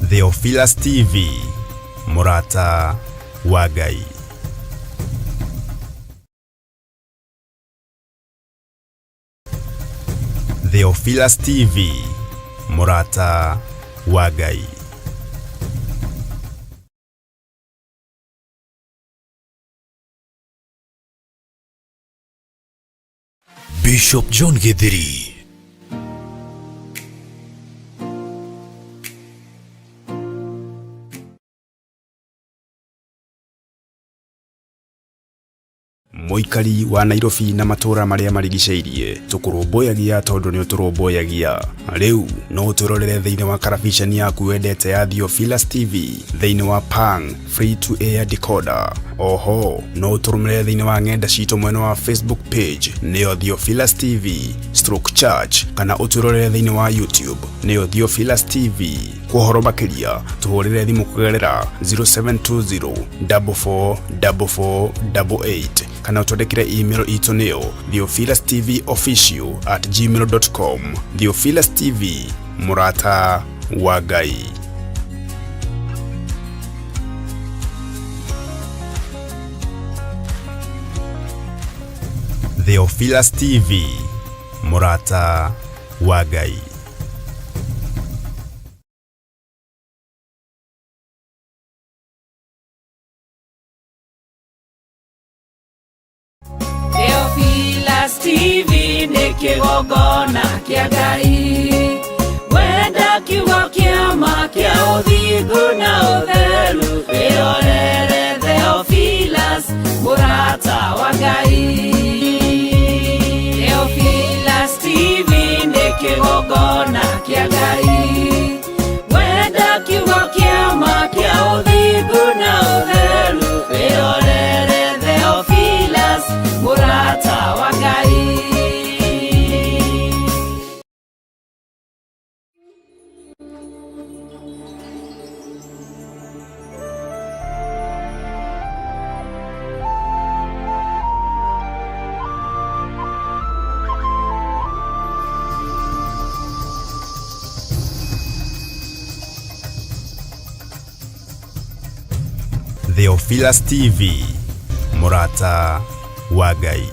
Theophilus TV, Mũrata wa Ngai. Theophilus TV, Mũrata wa Ngai. Bishop John Githiri. Mũikari wa Nairobi na matũũra marĩa marigicĩirie, tũkũrũmbũyagia tondũ nĩ ũtũrũmbũyagia. Rĩu no ũtwĩrorere thĩinĩ wa karabiceni yaku wendete ya Theophilus TV thĩinĩ wa Pang free to air decoder. Oho no ũtũrũmĩrĩre thĩinĩ wa ng'enda citũ mwena wa Facebook page nĩyo Theophilus TV stroke church, kana ũtwĩrorere thĩinĩ wa YouTube nĩyo Theophilus TV. Kwa ũhoro makĩria tũhũrĩre thimũ kũgerera 0720 44 44 88 kana ũtwandĩkĩre email itũ nĩyo theophilustvofficial@gmail.com. Theophilus TV, mũrata wa Ngai. Theophilus TV, mũrata wa Ngai. Theophilus TV nĩ kĩgongona kĩa Ngai, wenda kiugo kĩa ma kĩa ũthingu na ũtheru, wĩrorere Theophilus mũrata wa Ngai. Theophilus TV nĩ kĩgongona kĩa Ngai, wenda kiugo kĩa ma kĩa ũthingu na ũtheru, wĩrorere Theophilus mũrata wa Ngai. Theophilus TV, mũrata wa Ngai.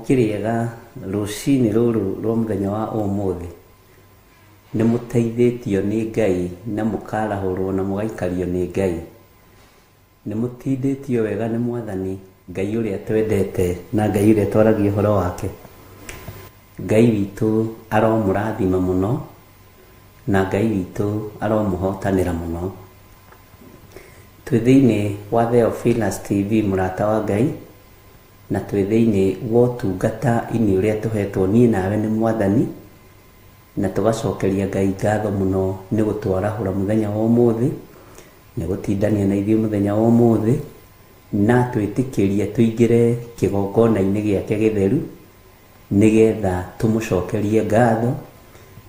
Mũkĩrĩega rũcinĩ rũrũ rwa mũthenya wa ũmũthĩ, nĩ mũteithĩtio nĩ Ngai na mũkarahũrwo na mũgaikario nĩ Ngai. Nĩ mũtindĩtio wega nĩ Mwathani Ngai ũrĩa twendete na Ngai ũrĩa twaragia ũhoro wake. Ngai witũ aromũrathima mũno na Ngai witũ aromũhotanĩra mũno. Twĩ thĩinĩ wa Theophilus TV mũrata wa Ngai, na twĩ thĩinĩ wa ũtungata-inĩ ũrĩa tũhetwo niĩ nawe nĩ Mwathani, na tũgacokeria Ngai ngatho mũno nĩ gũtwarahũra mũthenya wa ũmũthĩ, nĩ gũtindania na ithuĩ mũthenya wa ũmũthĩ, na twĩtĩkĩrie tũingĩre kĩgongona-inĩ gĩake gĩtheru, nĩgetha tũmũcokerie ngatho,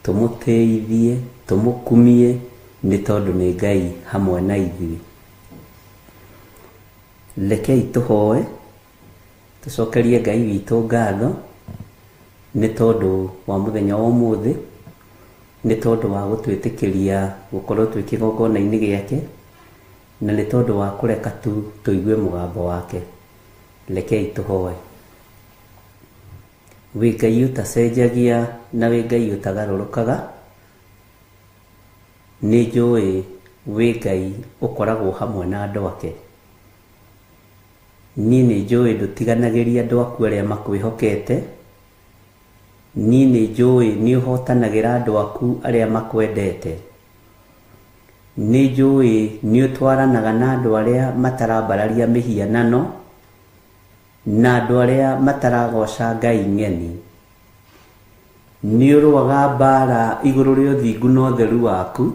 tũmũtĩithie, tũmũkumie, nĩ tondũ nĩ Ngai hamwe na ithuĩ. Rekei tũhoe, tũcokerie Ngai witũ ngatho, nĩ tondũ wa mũthenya wa ũmũthĩ, nĩ tondũ wa gũtwĩtĩkĩria gũkorwo twĩ kĩgongona-inĩ gĩake, na nĩ tondũ wa kũreka tu tũigue mũgambo wake. Rekei tũhoe. Wĩ Ngai ũtacenjagia na wĩ Ngai ũtagarũrũkaga, nĩ njũĩ wĩ Ngai ũkoragwo hamwe na andũ ake. Niĩ nĩ njũĩ ndũtiganagĩria andũ aku arĩa makwĩhokete. Niĩ nĩ njũĩ nĩ ũhotanagĩra andũ aku arĩa makwendete. Nĩ njũĩ nĩ ũtwaranaga na andũ arĩa matarambararia mĩhianano na andũ arĩa mataragoca Ngai ng'eni. Nĩ ũrũaga mbara igũrũ rĩa ũthingu na ũtheru waku,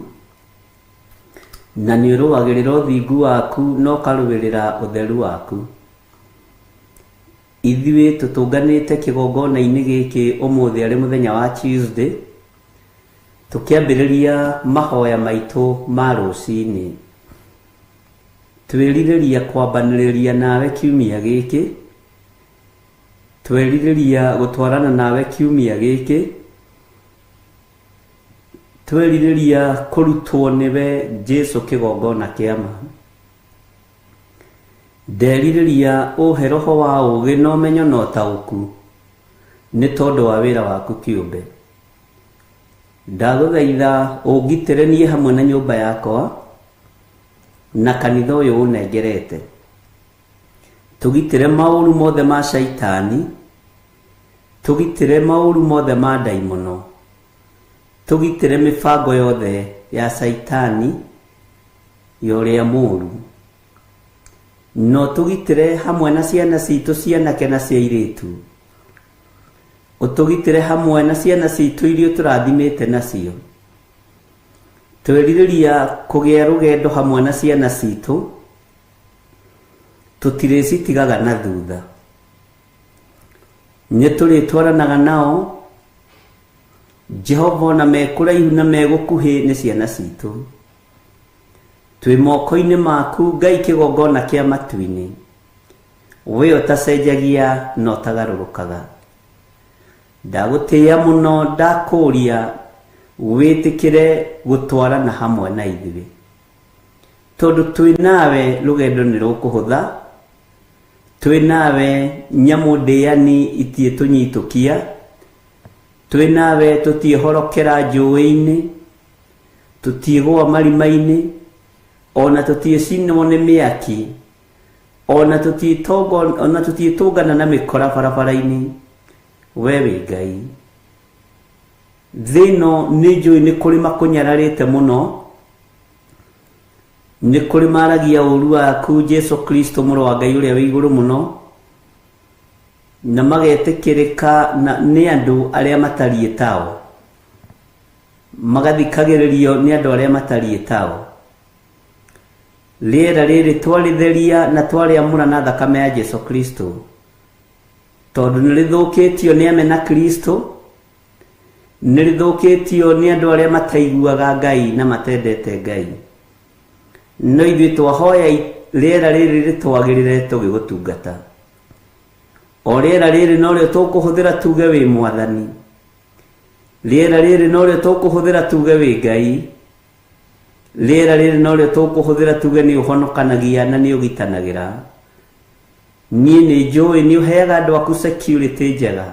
na nĩ ũrũagĩrĩra ũthingu waku na ũkarũĩrĩra ũtheru waku. Ithuĩ tũtũnganĩte kĩgongona-inĩ gĩkĩ ũmũthĩ arĩ mũthenya wa Tuesday, tũkĩambĩrĩria mahoya maitũ ma rũcinĩ. Twĩrirĩria kwambanĩrĩria nawe kiumia gĩkĩ, twerirĩria gũtwarana nawe kiumia gĩkĩ, twerirĩria kũrutwo nĩwe Jesũ kĩgongona kĩa ma. Nderirĩria ũhe roho wa ũũgĩ na ũmenyo na ũtaũku nĩ tondũ wa wĩra waku kĩũmbe. Ndagũthaitha ũngitĩre niĩ hamwe na nyũmba yakwa na kanitha ũyũ ũnengerete. Tũgitĩre maũru mothe ma shaitani, tũgitĩre maũru mothe ma ndaimono, tũgitĩre mĩbango yothe ya shaitani ya ũrĩa mũũru. No tũgitĩre hamwe na ciana citũ cianake na cia airĩtu. Ũtũgitĩre hamwe na ciana citũ iria ũtũrathimĩte nacio. Twerirĩria kũgĩa rũgendo hamwe na ciana citũ, tũtirĩcitigaga na thutha. Nĩ tũrĩtwaranaga nao, Jehova ona me kũraihu na me gũkuhĩ nĩ ciana citũ. Twĩ moko-inĩ maku Ngai kĩgongona kĩa matu-inĩ, we ũtacenjagia na ũtagarũrũkaga. Ndagũtĩĩa mũno, ndakũũria wĩtĩkĩre gũtwarana hamwe na ithuĩ, tondũ twĩ nawe rũgendo nĩ rũkũhũtha, twĩ nawe nyamũ ndĩani itiĩtũnyitũkia, twĩ nawe tũtiĩhorokera njũĩ-inĩ, tũtiĩgũa marima-inĩ, ona tũtiĩcinwo nĩ mĩaki, ona tũtiĩtũngana na mĩkora barabara-inĩ. We wĩ Ngai. Thĩ ĩno nĩ njũĩ nĩ kũrĩ makũnyararĩte mũno, nĩ kũrĩ maragia ũũru waku Jesũ Kristo mũrũ wa Ngai ũrĩa wĩ igũrũ mũno, na magetĩkĩrĩka nĩ andũ arĩa matariĩ tao, magathikagĩrĩrio nĩ andũ arĩa matariĩ tao. Rĩera rĩrĩ twarĩtheria na twarĩamũra na thakame ya Jesũ Kristo, tondũ nĩ rĩthũkĩtio nĩ amena Kristo, nĩ rĩthũkĩtio nĩ andũ arĩa mataiguaga Ngai na matendete Ngai. No ithuĩ twahoya rĩera rĩrĩ rĩtwagĩrĩre tũgĩgũtungata. O rĩera rĩrĩ norĩo tũkũhũthĩra tuge wĩ Mwathani. Rĩera rĩrĩ norĩo tũkũhũthĩra tuge wĩ Ngai. Rĩera rĩrĩ norĩo tũkũhũthĩra tuge nĩ ũhonokanagia na nĩ ũgitanagĩra. Niĩ nĩ njũĩ nĩ ũheaga andũ aku security njega.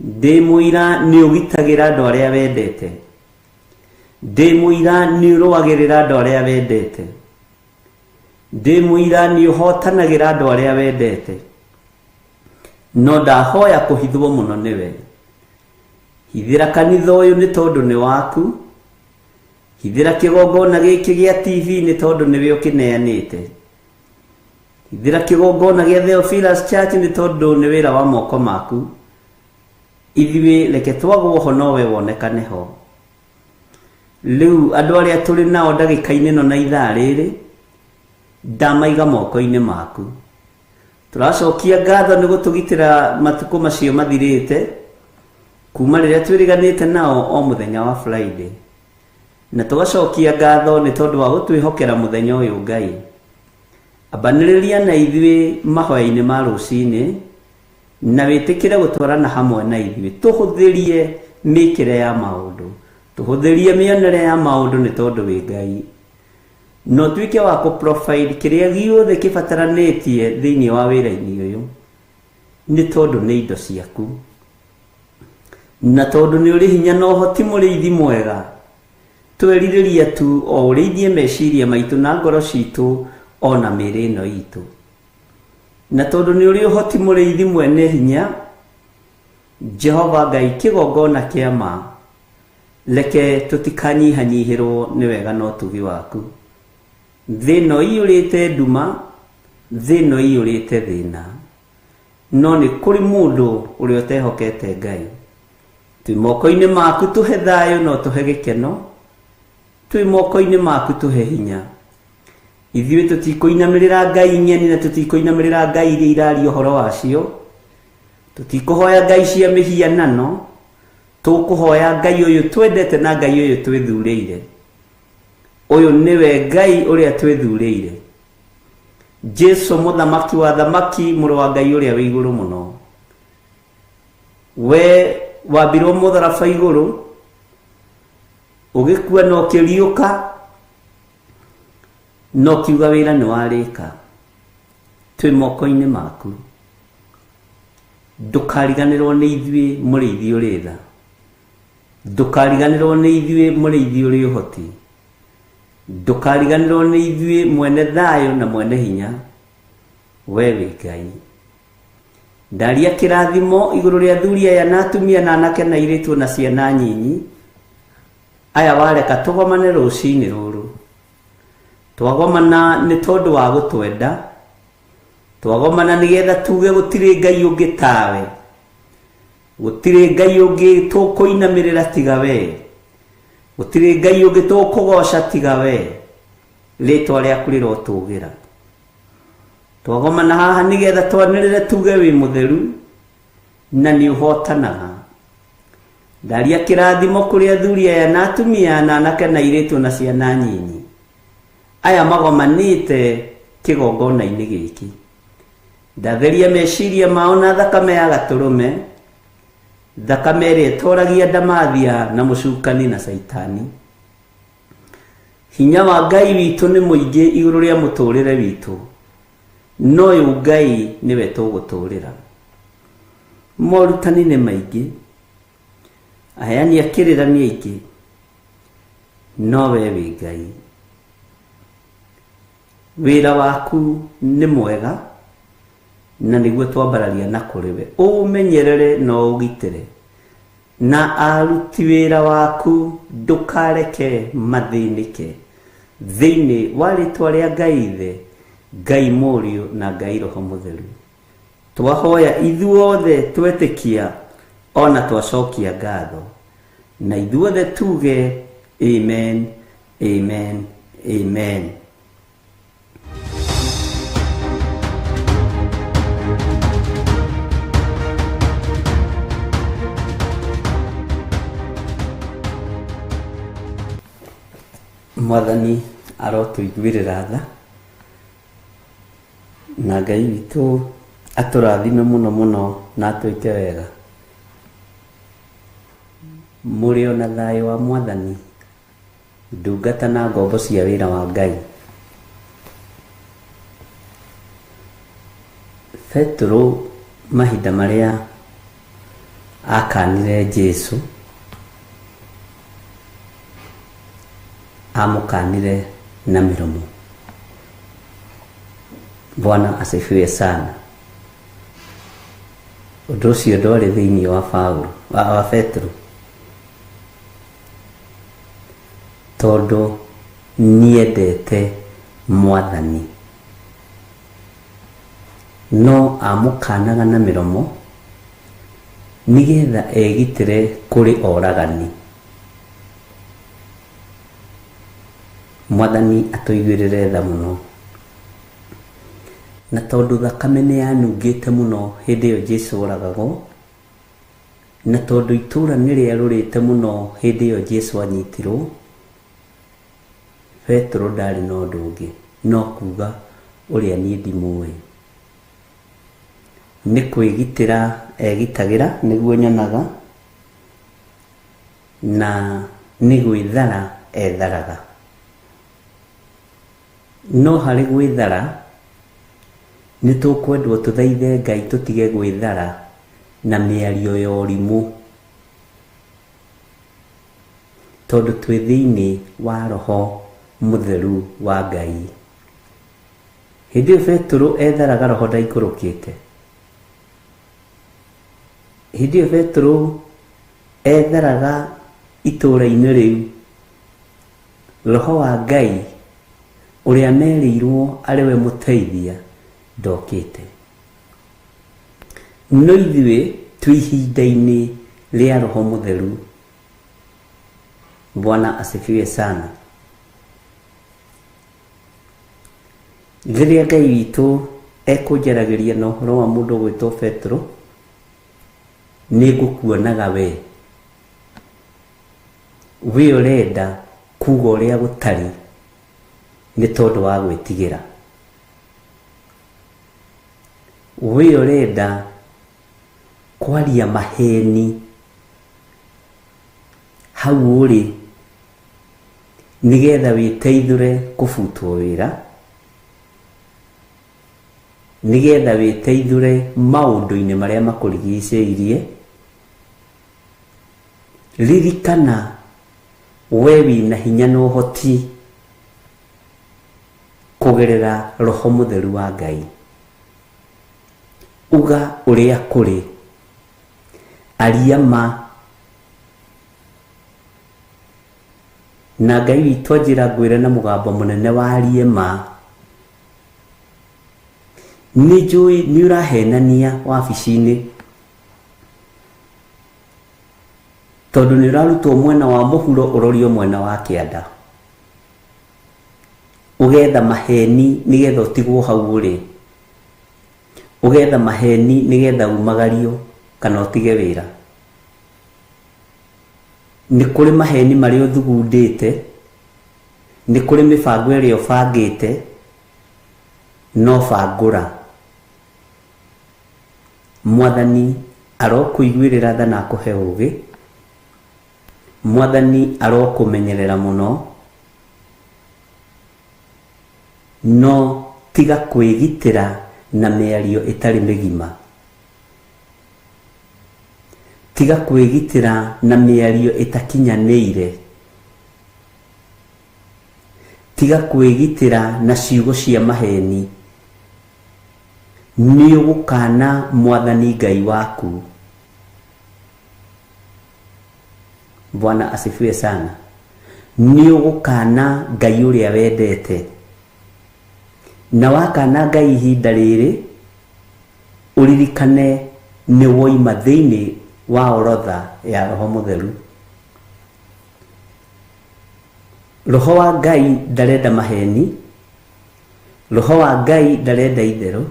Ndĩ mũira nĩ ũgitagĩra andũ arĩa wendete. Ndĩ mũira nĩ ũrũagĩrĩra andũ arĩa wendete. Ndĩ mũira nĩ ũhotanagĩra andũ arĩa wendete. No ndahoya kũhithwo mũno nĩwe. Hithĩra kanitha ũyũ nĩ tondũ nĩ waku. Hithĩra kĩgongona gĩkĩ gĩa TV nĩ tondũ nĩwe ũkĩneanĩte. Hithĩra kĩgongona gĩa Theophilus Church nĩ tondũ nĩ wĩra wa moko maku. Ithuĩ reke twagwo ho nowe wonekane ho. Rĩu andũ arĩa tũrĩ nao ndagĩka-inĩ ĩno na ithaa rĩrĩ, ndamaiga moko-inĩ maku. Tũracokia ngatho nĩ gũtũgitĩra matukũ macio mathirĩte kuma rĩrĩa twĩrĩganĩte nao o mũthenya wa Friday. Na tũgacokia ngatho nĩ tondũ wa gũtwĩhokera mũthenya ũyũ Ngai. Ambanĩrĩria na ithuĩ mahoya-inĩ ma rũcinĩ na wĩtĩkĩre gũtwarana hamwe na ithuĩ. Tũhũthĩrie mĩkĩre ya maũndũ, tũhũthĩrie mĩonere ya maũndũ nĩ tondũ wĩ Ngai. No tuĩke wa kũ-provide kĩrĩa gĩothe kĩbataranĩtie thĩinĩ wa wĩra-inĩ ũyũ nĩ tondũ nĩ indo ciaku. Na tondũ nĩ ũrĩ hinya na ũhoti mũrĩithi mwega, twerirĩria tu o ũrĩithie meciria maitũ na ngoro citũ ona mĩĩrĩ ĩno itũ. Na tondũ nĩ ũrĩ ũhoti mũrĩithi mwene hinya, Jehova Ngai kĩgongona kĩa ma, reke tũtikanyihanyihĩrwo nĩ wega na ũtugi waku. Thĩ ĩno iyũrĩte nduma, thĩ ĩno iyũrĩte thĩna, no nĩ kũrĩ mũndũ ũrĩa ũtehokete Ngai. Twĩ moko-inĩ maku tũhe thayũ na ũtũhe gĩkeno. Twĩ moko-inĩ maku tũhe hinya. Ithuĩ tũtikũinamĩrĩra Ngai ng'eni na tũtikũinamĩrĩra Ngai iria iraria ũhoro wacio. Tũtikũhoya Ngai cia mĩhianano, tũkũhoya Ngai ũyũ twendete na Ngai ũyũ twĩthurĩire. Ũyũ nĩwe Ngai ũrĩa twĩthurĩire. Jesu mũthamaki wa thamaki, mũrũ wa Ngai ũrĩa wĩ igũrũ mũno. We wambirwo mũtharaba igũrũ, ũgĩkua na ũkĩriũka, na ũkiuga wĩra nĩ warĩka. Twĩ moko-inĩ maku. Ndũkariganĩrwo nĩ ithuĩ mũrĩithi ũrĩ tha. Ndũkariganĩrwo nĩ ithuĩ mũrĩithi ũrĩ ũhoti. Ndũkariganĩrwo nĩ ithuĩ mwene thayũ na mwene hinya. We wĩ Ngai. Ndaria kĩrathimo igũrũ rĩa athuri aya na atumia na anake na airĩtu na ciana nyinyi. Aya wareka tũgomane rũcinĩ rũrũ. Twagomana nĩ tondũ wa gũtwenda. Twagomana nĩgetha tuge gũtirĩ Ngai ũngĩ tawe. Gũtirĩ Ngai ũngĩ tũkũinamĩrĩra tiga we. Gũtirĩ Ngai ũngĩ tũkũgoca tiga we. Rĩtwa rĩaku rĩrotũgĩra. Twagomana haha nĩgetha twanĩrĩre tuge wĩ mũtheru na nĩ ũhotanaga. Ndaria kĩrathimo kũrĩ athuri aya na atumia na anake na airĩtu na ciana nyinyi. Aya magomanĩte kĩgongona-inĩ gĩkĩ. Ndatheria meciria mao na thakame ya gatũrũme, thakame ĩrĩa ĩtoragia ndamathia na mũcukani na caitani. Hinya wa Ngai witũ nĩ mũingĩ igũrũ rĩa mũtũrĩre witũ, no ũyũ Ngai nĩwe tũgũtũrĩra. Morutani nĩ maingĩ, aheani a kĩrĩra nĩ aingĩ, no we wĩ Ngai. Wĩra waku nĩ mwega na nĩguo twambararia na kũrĩ we. Ũmenyerere na ũgitĩre na aruti wĩra waku ndũkareke mathĩnĩke. Thĩinĩ wa rĩtwa rĩa Ngai Ithe, Ngai Mũriũ na Ngai Roho Mũtheru. Twahoya ithuothe twetĩkia ona twacokia ngatho. Na ithuothe tuge amen, amen, amen. Mwathani arotũiguĩrĩra tha na Ngai witũ atũrathime mũno mũno na atwĩke wega. Mũrĩ ona thayũ wa Mwathani, ndungata na ngombo cia wĩra wa Ngai. Petero mahinda marĩa akanire Jesu, amũkanire na mĩromo. Bwana asifiwe sana. Ũndũ ũcio ndwarĩ thĩinĩ wa Paulo, wa Petero, tondũ niendete Mwathani, no amũkanaga na mĩromo nĩgetha egitĩre kũrĩ oragani. Mwathani atũiguĩrĩre tha mũno. Na tondũ thakame nĩ yanungĩte mũno hĩndĩ ĩyo Jesu oragagwo, na tondũ itũũra nĩ rĩerũrĩte mũno hĩndĩ ĩyo Jesu anyitirwo, Petero ndarĩ na ũndũ ũngĩ no kuga ũrĩa niĩ ndimũĩ. Nĩ kwĩgitĩra egitagĩra nĩguo nyonaga, na nĩ gwĩthara etharaga. No harĩ gwĩthara nĩ tũkwendwo tũthaithe Ngai tũtige gwĩthara na mĩario ya ũrimũ, tondũ twĩ thĩinĩ wa Roho Mũtheru wa Ngai. Hĩndĩ ĩyo Petero etharaga Roho ndaikũrũkĩte. Hĩndĩ ĩyo Petero etharaga itũũra-inĩ rĩu, Roho wa Ngai ũrĩa merĩirwo arĩ we mũteithia ndokĩte. No ithuĩ twĩ ihinda-inĩ rĩa Roho Mũtheru. Bwana asifiwe sana. Rĩrĩa Ngai witũ ekũnjaragĩria na ũhoro wa mũndũ ũgwĩtwo Petero, nĩ ngũkuonaga we. We ũrenda kuga ũrĩa gũtarĩ nĩ tondũ wa gwĩtigĩra. We ũrenda kwaria maheni hau ũrĩ nĩgetha wĩteithũre kũbutwo wĩra, nĩgetha wĩteithũre maũndũ-inĩ marĩa makũrigicĩirie. Ririkana we wĩna hinya na ũhoti kũgerera Roho Mũtheru wa Ngai. Uga ũrĩa kũrĩ, aria ma, na Ngai witũ anjĩra ngwĩre na mũgambo mũnene warie ma. Nĩ njũĩ nĩ ũrahenania wabici-inĩ, tondũ nĩ ũrarutwo mwena wa mũhuro ũrorio mwena wa kĩanda, ũgetha maheni nĩgetha ũtigwo hau ũrĩ, ũgetha maheni nĩgetha umagario kana ũtige wĩra. Nĩ kũrĩ maheni marĩa ũthugundĩte, nĩ kũrĩ mĩbango ĩrĩa ũbangĩte, no bangũra. Mwathani arokũiguĩrĩra tha na akũhe ũũgĩ. Mwathani arokũmenyerera mũno, no tiga kwĩgitĩra na mĩario ĩtarĩ mĩgima. Tiga kwĩgitĩra na mĩario ĩtakinyanĩire. Tiga kwĩgitĩra na ciugo cia maheni. Nĩ ũgũkana Mwathani Ngai waku. Bwana asifiwe sana. Nĩ ũgũkana Ngai ũrĩa wendete. Na wakana Ngai ihinda rĩrĩ, ũririkane nĩ woima thĩinĩ wa orodha ya Roho Mũtheru. Roho wa Ngai ndarenda maheni, Roho wa Ngai ndarenda itherũ,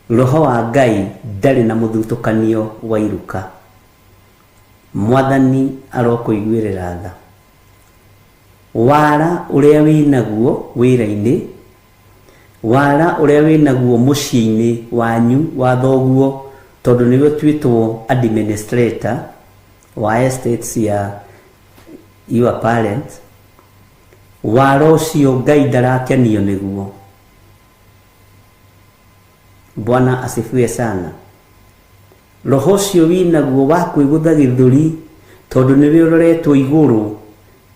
Roho wa Ngai ndarĩ na mũthutũkanio wa iruka. Mwathani arokũiguĩrĩra tha. Wara ũrĩa wĩnaguo wĩra-inĩ, wara ũrĩa wĩnaguo mũciĩ-inĩ wanyu wa thoguo, tondũ nĩwe ũtuĩtwo administrator wa estates ya your parents, wara ũcio Ngai ndarakenio nĩguo. Bwana asifiwe sana. Roho ũcio wĩnaguo wa kwĩgũtha gĩthũri tondũ nĩwe ũroretwo igũrũ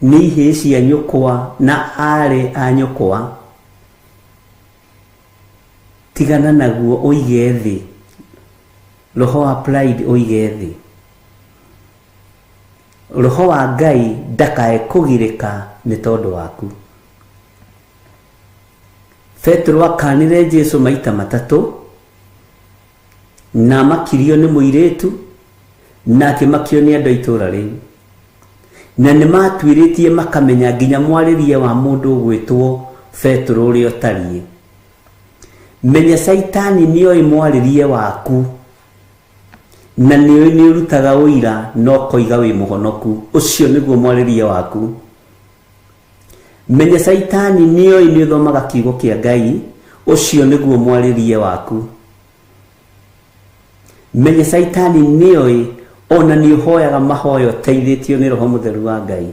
nĩ ihĩĩ cia nyũkwa na aarĩ a nyũkwa, tigana naguo ũige thĩ. Roho wa pride ũige thĩ. Roho wa Ngai ndakae kũgirĩka nĩ tondũ waku. Petero akanire Jesu maita matatũ na makirio nĩ mũirĩtu na akĩmakio nĩ andũ a itũũra rĩu, na nĩ matuĩrĩtie makamenya nginya mwarĩrie wa mũndũ ũgwĩtwo Petero ũrĩa ũtariĩ. Menya Caitani nĩoĩ mwarĩrie waku na nĩoĩ nĩ ũrutaga ũira na ũkoiga wĩ mũhonoku. Ũcio nĩguo mwarĩrie waku. Menya Caitani nĩoĩ nĩ ũthomaga kiugo kĩa Ngai, ũcio nĩguo mwarĩrie waku. Menya Caitani nĩoĩ ona nĩ ũhoyaga mahoya ũteithĩtio nĩ Roho Mũtheru wa Ngai,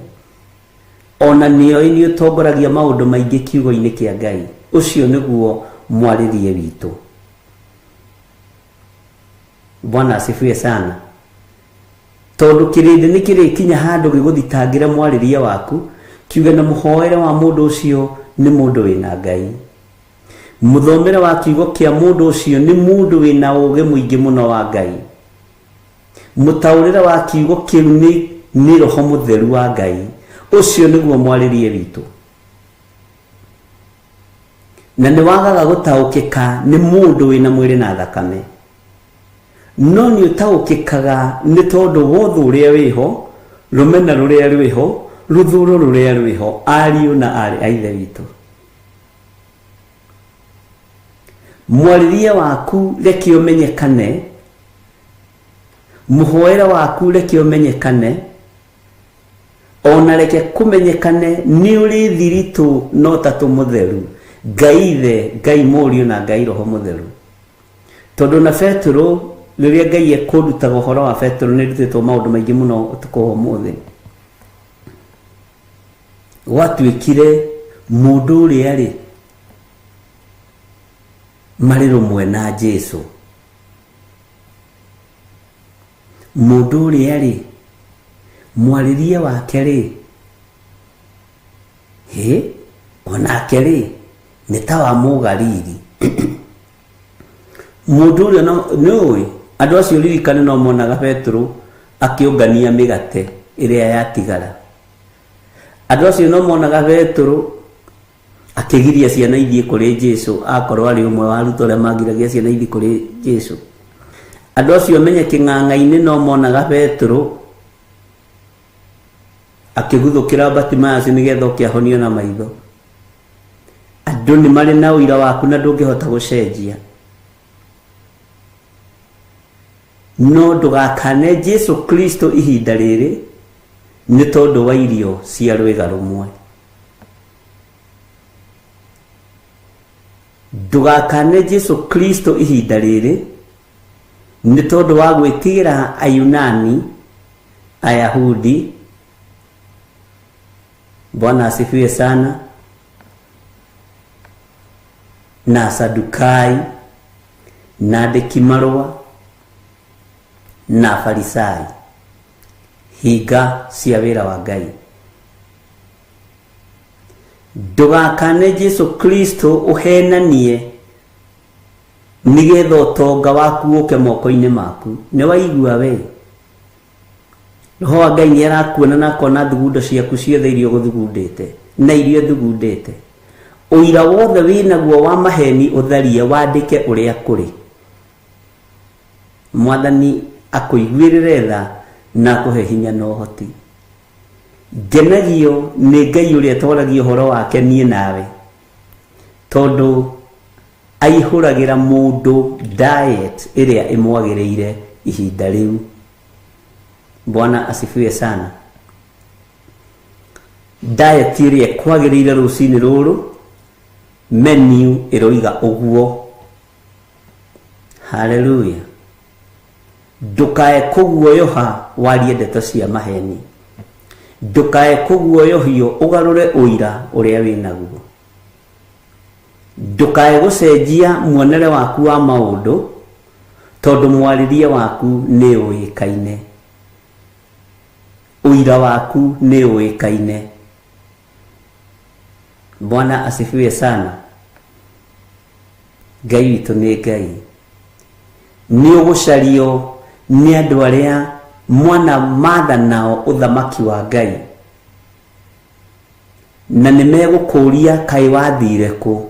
ona nĩoĩ nĩ ũtongoragia maũndũ maingĩ kiugo-inĩ kĩa Ngai. Ũcio nĩguo mwarĩrie witũ. Bwana asifiwe sana. Tondũ kĩrĩndĩ nĩ kĩrĩkinya handũ gĩgũthitangĩra mwarĩrie waku, kiuge na mũhoere wa mũndũ ũcio nĩ mũndũ wĩna Ngai, mũthomere wa kiugo kĩa mũndũ ũcio nĩ mũndũ wĩna ũũgĩ mũingĩ mũno wa Ngai, mũtaũrĩre wa kiugo kĩu nĩ Roho Mũtheru wa Ngai. Ũcio nĩguo mwarĩrie witũ. Na nĩ wagaga gũtaũkĩka nĩ mũndũ wĩna mwĩrĩ na thakame, no nĩ ũtaũkĩkaga nĩ tondũ wothe ũrĩa wĩho, rũmena rũrĩa rwĩho, rũthũro rũrĩa rwĩho, ariũ na aarĩ a Ithe witũ. Mwarĩrie waku reke ũmenyekane, mũhoere waku reke ũmenyekane, ona reke kũmenyekane nĩ ũrĩ thiritũ no tatũ mũtheru, Ngai Ithe, Ngai Mũriũ na Ngai Roho Mũtheru. Tondũ na Petero rĩrĩa Ngai ekũndutaga ũhoro wa Petero nĩ ndutĩtwo maũndũ maingĩ mũno ũtukũ wa ũmũthĩ. Gwatuĩkire mũndũ ũrĩa rĩ marĩ rũmwe na Jesu, mũndũ ũrĩa rĩ mwarĩrie wake rĩ hĩ onake rĩ nĩ ta wa Mũgalili. Mũndũ ũrĩa nĩũĩ andũ acio ririkane no monaga Petero akĩũngania mĩgate ĩrĩa yatigara. Andũ acio no monaga Petero akĩgiria ciana ithiĩ kũrĩ Jesu, akorwo arĩ ũmwe wa arutwo arĩa magiragia ciana ithiĩ kũrĩ Jesu. Andũ acio menye kĩng'ang'a-inĩ no monaga Petero akĩguthũkĩra Bartimaeus nĩgetha oke ahonio na maitho. Andũ nĩ marĩ na ũira waku na ndũngĩhota gũcenjia. No ndũgakane Jesu Kristo ihinda rĩrĩ nĩ tondũ wa irio cia rwĩga rũmwe. Ndũgakane Jesu Kristo ihinda rĩrĩ nĩ tondũ wa gwĩtigĩra Ayunani, Ayahudi. Bwana asifiwe sana. Na Sadukai, na andĩki marũa, na Farisai. Hinga cia wĩra wa Ngai. Ndũgakane Jesu Kristo ũhenanie nĩgetha ũtonga waku ũke moko-inĩ maku. Nĩ waigua we? Roho wa Ngai nĩ arakuona na akona thugundo ciaku ciothe iria ũgũthugundĩte na iria ũthugundĩte. Ũira wothe wĩnaguo wa maheni ũtharie, wandĩke ũrĩa kũrĩ. Mwathani akũiguĩrĩre tha na akũhe hinya na ũhoti. Ngenagio nĩ Ngai ũrĩa twaragia ũhoro wake niĩ nawe, tondũ aihũragĩra mũndũ diet ĩrĩa ĩmwagĩrĩire ihinda rĩu. Bwana asifiwe sana. Diet ĩrĩa ĩkwagĩrĩire rũcinĩ rũrũ, menu ĩroiga ũguo. Haleluya. Ndũkae kũguoyoha warie ndeto cia maheni. Ndũkae kũguoyohio ũgarũre ũira ũrĩa wĩnaguo. Ndũkae gũcenjia muonere waku wa maũndũ, tondũ mwarĩrie waku nĩ ũĩkaine, ũira waku nĩ ũĩkaine. Bwana asifiwe sana. Ngai witũ nĩ Ngai. Nĩ ũgũcario nĩ andũ arĩa mwana matha nao ũthamaki wa Ngai, na nĩ megũkũria kaĩ wathire kũ.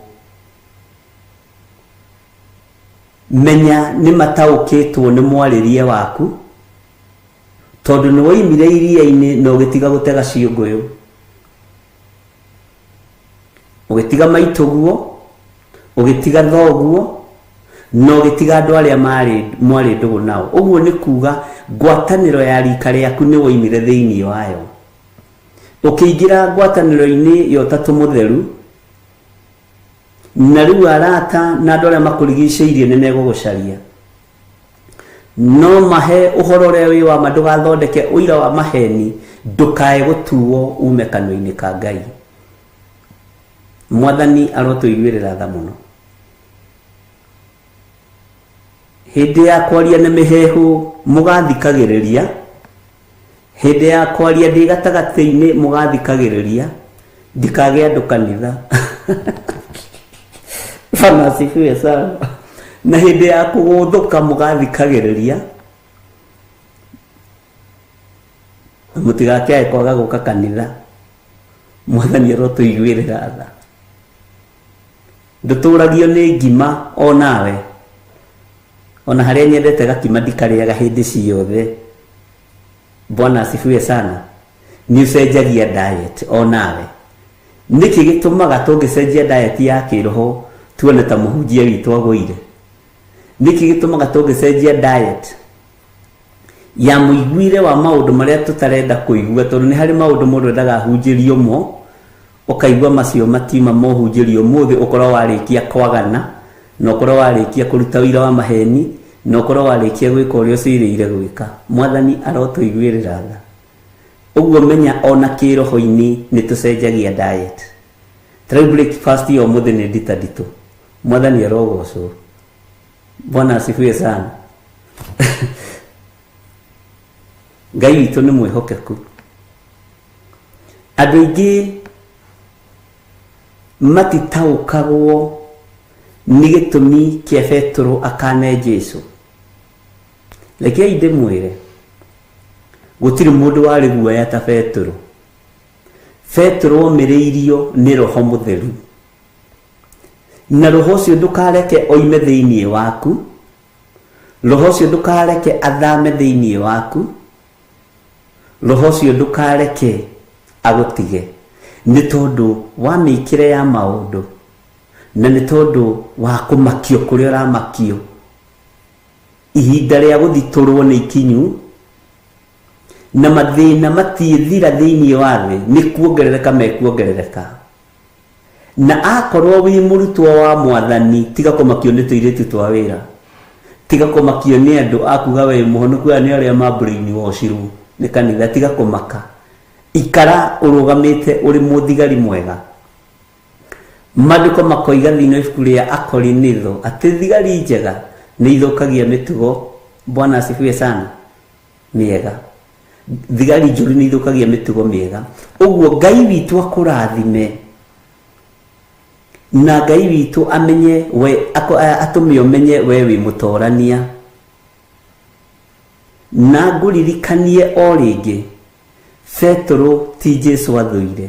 Menya nĩ mataũkĩtwo nĩ mwarĩrie waku, tondũ nĩ woimire iria-inĩ na ũgĩtiga gũtega ciũngũyũ, ũgĩtiga maitũguo, ũgĩtiga thoguo, na ũgĩtiga andũ arĩa mwarĩ ndũgũ nao. Ũguo nĩ kuga ngwatanĩro ya rika rĩaku nĩ woimire thĩinĩ wayo, ũkĩingĩra ngwatanĩro-inĩ ya Ũtatũ Mũtheru, na rĩu arata na andũ arĩa makũrigicĩirie nĩ megũgũcaria. No mahe ũhoro ũrĩa wĩ wa ma, ndũgathondeke ũira wa maheni, ndũkae gũtuo ume kanua-inĩ ka Ngai. Mwathani arotũiguĩrĩra tha mũno. Hĩndĩ ya kwaria na mĩheehũ mũgathikagĩrĩria, hĩndĩ ya kwaria ndĩ gatagatĩ-inĩ mũgathikagĩrĩria, ndikagĩa andũ kanitha. Bwana asifiwe sana. Na hĩndĩ ya kũgũthũka mũgathikagĩrĩria, mũtigakĩae kwaga gũka kanitha. Mwathani arotũiguĩrĩra tha. Ndũtũragio nĩ ngima o nawe, ona harĩa nyendete gakima ndikarĩaga hĩndĩ ciothe. Bwana asifiwe sana. Nĩ ũcenjagia diet o nawe. Nĩkĩ gĩtũmaga tũngĩcenjia diet ya kĩroho tuone ta mũhunjia witũ agũire? Nĩkĩ gĩtũmaga tũngĩcenjia diet ya mũiguire wa maũndũ marĩa tũtarenda kũigua? Tondũ nĩ harĩ maũndũ mũndũ endaga ahunjĩrio mo, ũkaigua macio matiuma mohunjĩrio ũmũthĩ, ũkorwo warĩkia kwagana, na ũkorwo warĩkia kũruta ũira wa maheni, na ũkorwo warĩkia gwĩka ũrĩa ũcirĩire gwĩka. Mwathani arotũiguĩrĩra tha. Ũguo menya ona kĩroho-inĩ nĩ tũcenjagia diet. Ta rĩu breakfast ya ũmũthĩ nĩ ndita nditũ. Mwathani arogocwo. Bwana asifiwe sana. Ngai witũ nĩ mwĩhokeku. Andũ aingĩ matitaũkagwo nĩ gĩtũmi kĩa Petero akane Jesũ. Rekei ndĩmwĩre, gũtirĩ mũndũ warĩ guoya ta Petero. Petero omĩrĩirio nĩ Roho Mũtheru, na Roho ũcio ndũkareke oime thĩinĩ waku, Roho ũcio ndũkareke athame thĩinĩ waku, Roho ũcio ndũkareke agũtige, nĩ tondũ wa mĩikĩre ya maũndũ, na nĩ tondũ wa kũmakio kũrĩa ũramakio. Ihinda rĩa gũthitũrwo nĩ ikinyu, na mathĩna matiĩthira thĩinĩ wa thĩ, nĩ kuongerereka mekuongerereka. Na akorwo wĩ mũrutwo wa Mwathani, tiga kũmakio nĩ tũirĩtu twa wĩra, tiga kũmakio nĩ andũ akuga we mũhonoku, aya nĩ arĩa ma brainwashirwo nĩ kanitha. Tiga kũmaka, ikara ũrũgamĩte ũrĩ mũthigari mwega. Maandĩko makoiga thĩinĩ wa ibuku rĩa Akorinitho atĩ thigari njega nĩ ithũkagia mĩtugo. Bwana asifiwe sana. Mĩega, thigari njũru nĩ ithũkagia mĩtugo mĩega. Ũguo Ngai witũ akũrathime, na Ngai witũ amenye we, atũme ũmenye we wĩ mũtorania. Na ngũririkanie o rĩngĩ, Petero ti Jesũ athũire,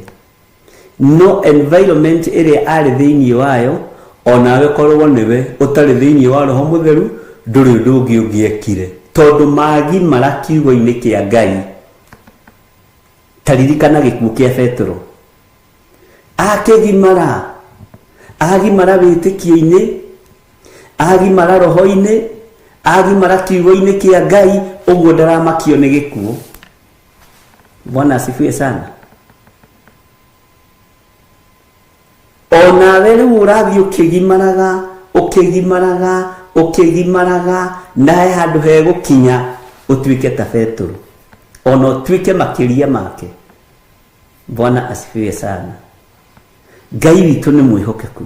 no environment ĩrĩa arĩ thĩinĩ wayo, onawe korwo nĩwe ũtarĩ thĩinĩ wa Roho Mũtheru, ndũrĩ ũndũ ũngĩ ũngĩekire, tondũ magimara kiugo-inĩ kĩa Ngai. Ta ririkana gĩkuũ kĩa Petero, akĩgimara, agimara wĩtĩkio-inĩ, agimara roho-inĩ, agimara kiugo-inĩ kĩa Ngai, ũguo ndaramakio nĩ gĩkuũ. Bwana asifiwe sana. Onawe rĩu ũrathiĩ ũkĩgimaraga, ũkĩgimaraga, ũkĩgimaraga, na he handũ hegũkinya ũtuĩke ta Petero, ona ũtuĩke makĩria make. Bwana asifiwe sana. Ngai witũ nĩ mwĩhokeku.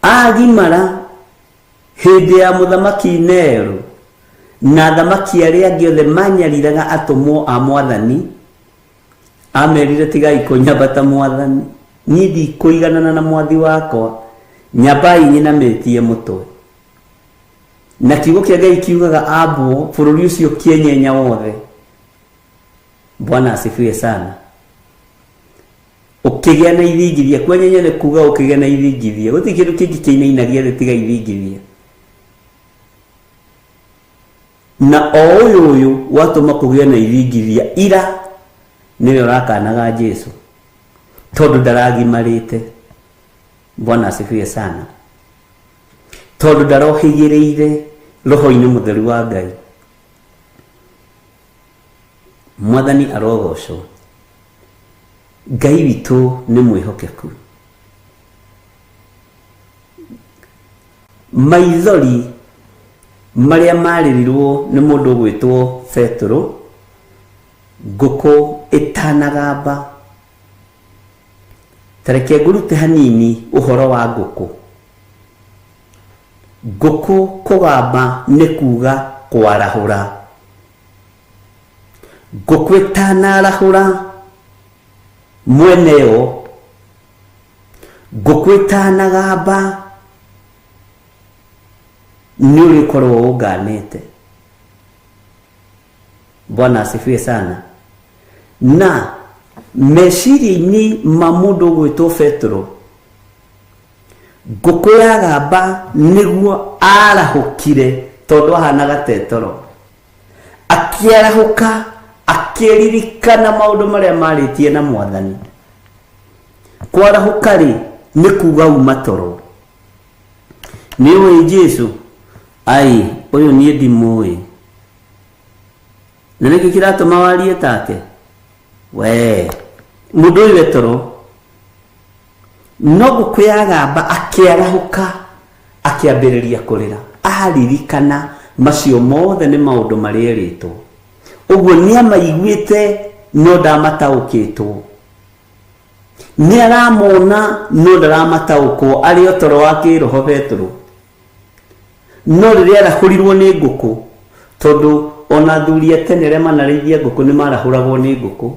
Agimara hĩndĩ ya mũthamaki Nero na athamaki arĩa angĩ othe manyariraga atũmwo a mwathani, amerire tigai kũnyambata mwathani, niĩ ndikũiganana na mwathi wakwa, nyambai nyinamĩtie mũtwe. Na kiugo kĩa Ngai kiugaga ambwo bũrũri ũcio kĩenyenya wothe. Bwana asifiwe sana. Ũkĩgĩa na ithingithia, kwenyenya nĩ kuga ũkĩgĩa na ithingithia, gũtirĩ kĩndũ kĩngĩ kĩinainagia thĩ tiga ithingithia. Na o ũyũ ũyũ watũma kũgĩe na ithingithia ira nĩwe ũrakanaga Jesu tondũ ndaragimarĩte. Bwana asifiwe sana. Tondũ ndarohĩgĩrĩire roho-inĩ mũtheru wa Ngai. Mwathani arogocwo. Ngai witũ nĩ mwĩhokeku. Maithori marĩa marĩrirwo nĩ mũndũ ũgwĩtwo Petero, ngũkũ ĩtanagamba. Ta reke ngũrute hanini ũhoro wa ngũkũ. Ngũkũ kũgamba nĩ kuga kwarahũra. Ngũkũ ĩtanarahũra mwene yo, ngũkũ ĩtanagamba nĩ ũrĩkorwo ũnganĩte. Bwana asifiwe sana. Na meciria-inĩ ma mũndũ ũgwĩtwo Petero, ngũkũ yagamba nĩguo arahũkire tondũ ahanaga tetoro. Akĩarahũka akĩririkana maũndũ marĩa marĩtie na mwathani. Kwarahũka rĩ nĩ kuga uma toro. Nĩ ũĩ Jesu? Ai, ũyũ niĩ ndimũĩ. Na nĩkĩ kĩratũma warie take? We, mũndũ ũyũ e toro. No ngũkũ yagamba akĩarahũka akĩambĩrĩria kũrĩra. Aririkana macio mothe nĩ maũndũ marĩa erĩtwo. Ũguo nĩamaiguĩte no ndamataũkĩtwo. Nĩaramona no ndaramataũkwo, arĩ o toro wa kĩroho Petero. No rĩrĩa arahũrirwo nĩ ngũkũ, tondũ ona athuri a tene arĩa manarĩithia ngũkũ nĩ marahũragwo nĩ ngũkũ.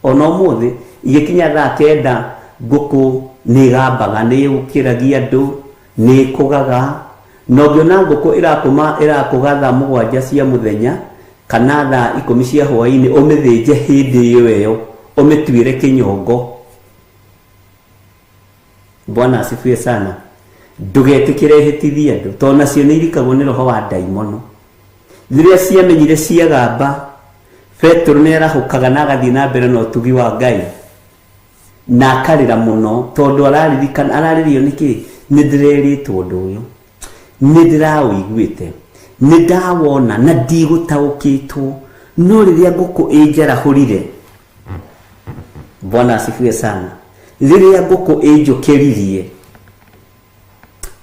Ona ũmũthĩ igĩkinya thaa kenda ngũkũ nĩ ĩgambaga, nĩ ĩũkĩragia andũ, nĩ ĩkũgaga. Na ũngĩona ngũkũ ĩrakũma ĩrakũga thaa mũgwanja cia mũthenya kana thaa ikũmi cia hwaĩ-inĩ, ũmĩthĩnje hĩndĩ ĩyo ĩyo, ũmĩtuĩre kĩnyongo. Bwana asifiwe sana. Ndũgetĩkĩre ĩhĩtithie andũ, tondũ nacio nĩ irikagwo nĩ roho wa ndaimono. Rĩrĩa ciamenyire ciagamba, Petero nĩ arahũkaga na agathiĩ na mbere na ũtugi wa Ngai na akarĩra mũno tondũ araririkana, ararĩrio nĩkĩ? Nĩ ndĩrerĩtwo ũndũ ũyũ, nĩ ndĩraũiguĩte, nĩ ndawona na ndigũtaũkĩtwo, no rĩrĩa ngũkũ ĩnjarahũrire, Bwana asifiwe sana, rĩrĩa ngũkũ ĩnjũkĩririe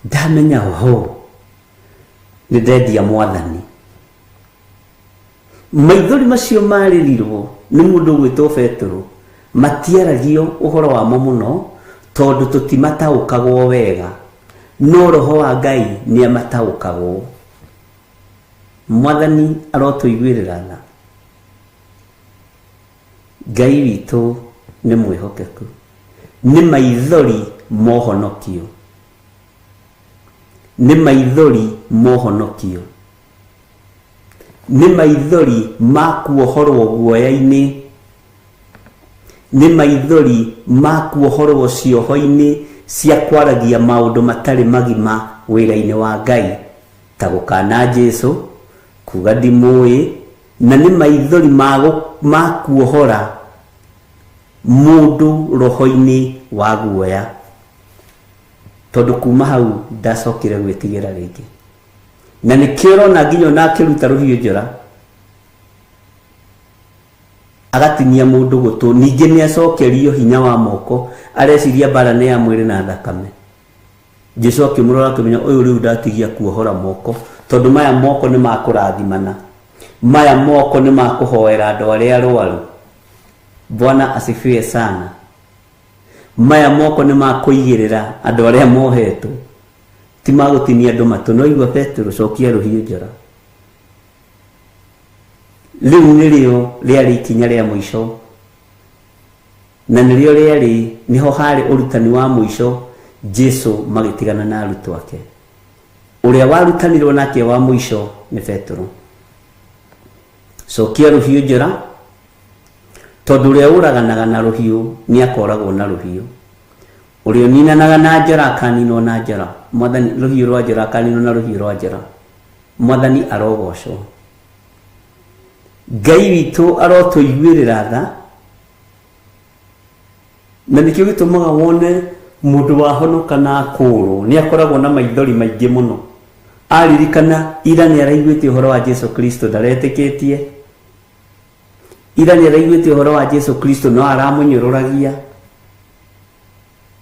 ndamenya oho nĩ ndendia mwathani. Maithori macio marĩrirwo nĩ mũndũ ũgwĩtwo Petero matiaragio ũhoro wamo mũno tondũ tũtimataũkagwo wega, no roho wa Ngai nĩ amataũkagwo. Mwathani arotũiguĩrĩra tha. Ngai witũ nĩ mwĩhokeku. Nĩ maithori mohonokio. Nĩ maithori mohonokio. Nĩ maithori ma kuohorwo guoya-inĩ. Nĩ maithori ma kuohorwo cioho-inĩ cia kwaragia maũndũ matarĩ magima wĩra-inĩ wa Ngai, ta gũkana Jesu, kuga ndimũĩ, na nĩ maithori ma kuohora mũndũ roho-inĩ wa guoya. Tondũ kuma hau ndacokire gwĩtigĩra rĩngĩ. Na nĩkĩo ũrona nginya ona akĩruta rũhiũ njora agatinia mũndũ gũtũ, ningĩ nĩ acokerio hinya wa moko, areciria mbara nĩ ya mwĩrĩ na thakame. Jesu akĩmũrora akĩmenya ũyũ rĩu ndatigia kuohora moko, tondũ maya moko nĩ ma kũrathimana, maya moko nĩ ma kũhoera andũ arĩa arwaru. Bwana asifiwe sana. Maya moko nĩ ma kũigĩrĩra andũ arĩa mohetwo. Ti ma gũtinia andũ matũ, no igua Petero cokia rũhiũ njora. Rĩu nĩrĩo rĩarĩ ikinya rĩa mũico, na nĩrĩo rĩarĩ nĩho harĩ ũrutani wa mũico Jesu magĩtigana na arutwo ake. Ũrĩa warutanirwo nake wa mũico nĩ Petero. Cokia rũhiũ njora, tondũ ũrĩa ũraganaga na rũhiũ nĩ akoragwo na rũhiũ, ũrĩa ũninanaga na njora akaninwo na njora. Mwathani, rũhiũ rwa njora akaninwo na rũhiũ rwa njora. Mwathani arogocwo. Ngai witũ arotũiguĩrĩra tha, na nĩkĩo gĩtũmaga wone mũndũ wahonoka na akũrwo nĩ akoragwo na maithori maingĩ mũno. Aririkana ira nĩ araiguĩte ũhoro wa Jesu Kristo ndaretĩkĩtie, ira nĩ araiguĩte ũhoro wa Jesu Kristo no aramũnyũrũragia,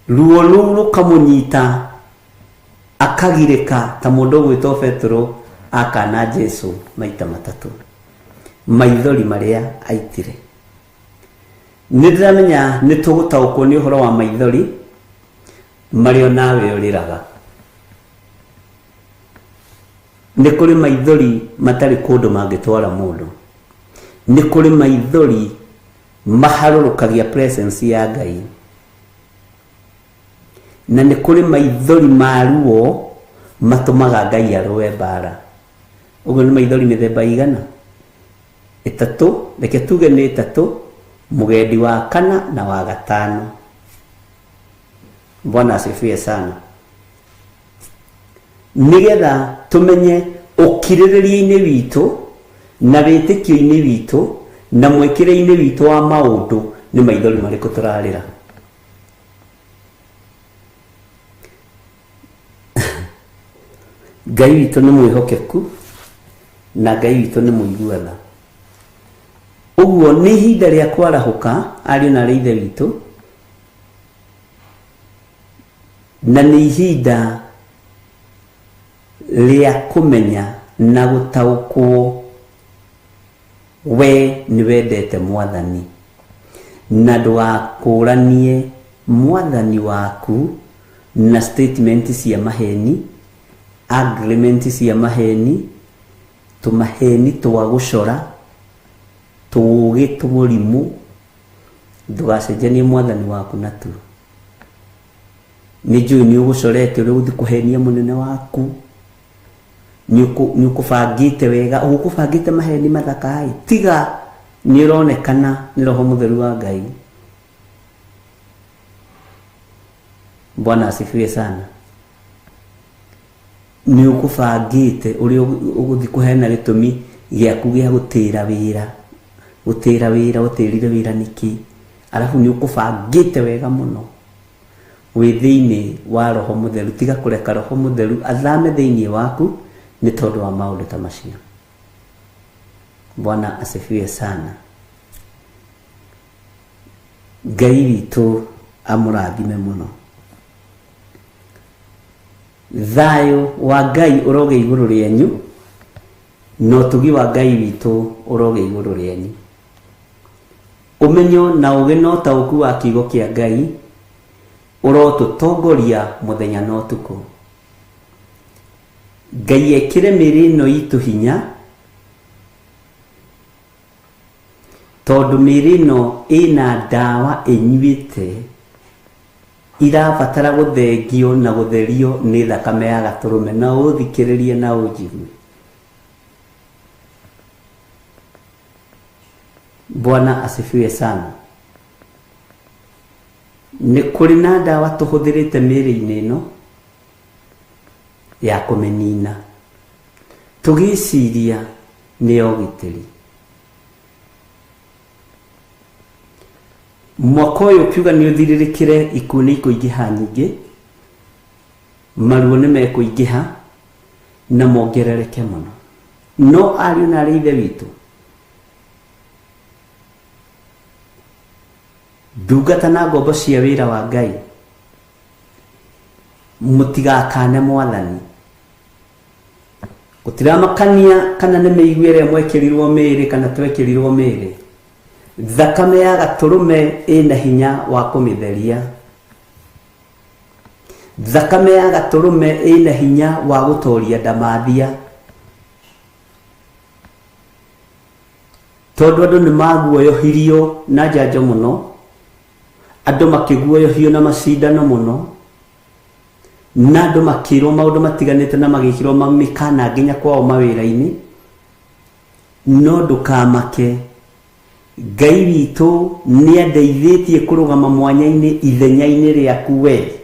ruo rũu rũkamũnyita akagirĩka ta mũndũ ũgwĩtwo Petero akana Jesu maita matatũ. Maithori marĩa aitire. Nĩ ndĩramenya nĩ tũgũtaũkwo nĩ ũhoro wa maithori marĩa nawe ũrĩraga. Nĩ kũrĩ maithori matarĩ kũndũ mangĩtwara mũndũ. Nĩ kũrĩ maithori maharũrũkagia presence ya Ngai, na nĩ kũrĩ maithori ma ruo matũmaga Ngai arũe mbara. Ũguo nĩ maithori mĩthemba igana? Ĩtatũ, reke tuge nĩ ĩtatũ, mũgendi wa kana na wa gatano. Bwana asifiwe sana. Nĩgetha tũmenye ũkirĩrĩria-inĩ witũ na wĩtĩkio-inĩ witũ na mwĩkĩre-inĩ witũ wa maũndũ nĩ maithori marĩkũ tũrarĩra. Ngai witũ nĩ mwĩhokeku na Ngai witũ nĩ mũigua tha. Ũguo nĩ ihinda rĩa kwarahũka ariũ na aarĩ a Ithe witũ, na nĩ ihinda rĩa kũmenya na gũtaũkwo we nĩ wendete Mwathani, na ndũgakũranie Mwathani waku na statement cia maheni, agreement cia maheni, tũmaheni twa gũcora, tũũgĩ tũmũrimũ. Ndũgacenjanie Mwathani waku natuo. Nĩ njũĩ nĩ ũgũcorete ũrĩa ũgũthiĩ kũhenia mũnene waku, nĩ ũkũbangĩte wega, ũgũkũbangĩte maheni mathaka ĩ, tiga nĩ ũronekana nĩ Roho Mũtheru wa Ngai. Bwana asifiwe sana. Nĩ ũkũbangĩte ũrĩa ũgũthiĩ kũheana gĩtũmi gĩaku gĩa gũtĩra wĩra, gũtĩra wĩra, ũtĩrire wĩra nĩkĩ, arabu nĩ ũkũbangĩte wega mũno wĩ thĩinĩ wa Roho Mũtheru. Tiga kũreka Roho Mũtheru athame thĩinĩ waku nĩ tondũ wa maũndũ ta macio. Bwana asifiwe sana. Ngai witũ amũrathime mũno. Thayũ wa Ngai ũroge igũrũ rĩanyu, na ũtugi wa Ngai witũ ũroge igũrũ rĩanyu. Ũmenyo na ũũgĩ na ũtaũku wa kiugo kĩa Ngai ũrotũtongoria mũthenya na ũtukũ. Ngai ekĩre mĩĩrĩ ĩno itũ hinya, tondũ mĩĩrĩ ĩno ĩna ndawa ĩnyuĩte irabatara gũthengio na gũtherio nĩ thakame ya gatũrũme. Na ũthikĩrĩrie na ũnjigue. Bwana asifiwe sana. Nĩ kũrĩ na ndawa tũhũthĩrĩte mĩĩrĩ-inĩ ĩno ya kũmĩnina, tũgĩciria nĩ ya ũgitĩri. Mwaka ũyũ ũkiuga nĩ ũthirĩrĩkĩre, ikuũ nĩ ikũingĩha nyingĩ, maruo nĩ mekũingĩha na mongerereke mũno. No ariũ na aarĩ a Ithe witũ, ndungata na ngombo cia wĩra wa Ngai, mũtigakane Mwathani. Gũtiramakania kana nĩ mĩigua ĩrĩa mwekĩrirwo mĩĩrĩ kana twekĩrirwo mĩĩrĩ, thakame ya gatũrũme ĩna hinya wa kũmĩtheria. Thakame ya gatũrũme ĩna hinya wa gũtoria ndamathia. Tondũ andũ nĩ maguoyohirio na njanjo mũno, andũ makĩguoyohio na macindano mũno, na andũ makĩrwo maũndũ matiganĩte na magĩkĩrwo mĩkana nginya kwao mawĩra-inĩ. No ndũkamake, Ngai witũ nĩandeithĩtie kũrũgama mwanya-inĩ ithenya-inĩ rĩaku we,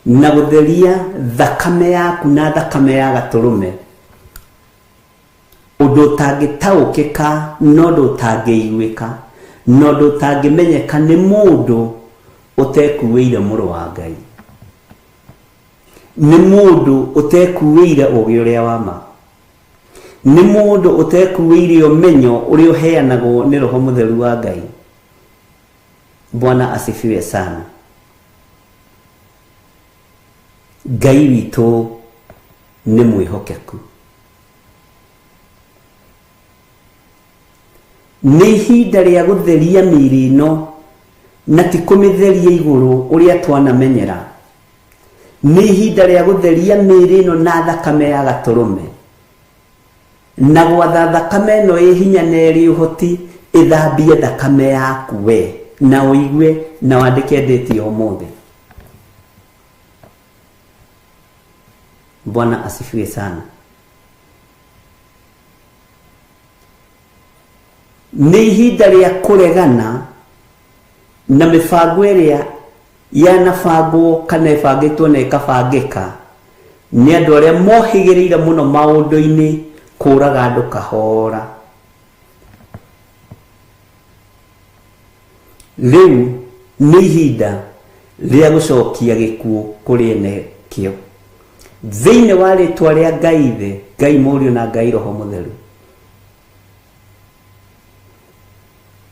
na gũtheria thakame yaku na thakame ya gatũrũme, ũndũ ũtangĩtaũkĩka na ũndũ ũtangĩiguĩka na ũndũ ũtangĩmenyeka nĩ mũndũ ũtekuĩire mũrũ wa Ngai, nĩ mũndũ ũtekuĩire ũũgĩ ũrĩa wa ma, nĩ mũndũ ũtekuĩire ũmenyo ũrĩa ũheanagwo nĩ Roho Mũtheru wa Ngai. Bwana asifiwe sana. Ngai witũ nĩ mwĩhokeku. Nĩ ihinda rĩa gũtheria mĩĩrĩ ĩno na ti kũmĩtheria igũrũ ũrĩa twanamenyera. Nĩ ihinda rĩa gũtheria mĩĩrĩ ĩno na thakame ya gatũrũme, na gwatha thakame ĩno ĩ hinya na ĩrĩ ũhoti ĩthambie thakame yaku we, na ũigue na wandĩke ndĩti ya ũmũthĩ. Bwana asifiwe sana. Nĩ ihinda rĩa kũregana na mĩbango ĩrĩa yanabangwo kana ĩbangĩtwo na ĩkabangĩka nĩ andũ arĩa mohĩgĩrĩire mũno maũndũ-inĩ kũraga andũ kahora. Rĩu nĩ ihinda rĩa gũcokia gĩkuũ kũrĩ ene kĩo thĩinĩ wa rĩtwa rĩa Ngai Ithe, Ngai Mũriũ na Ngai Roho Mũtheru.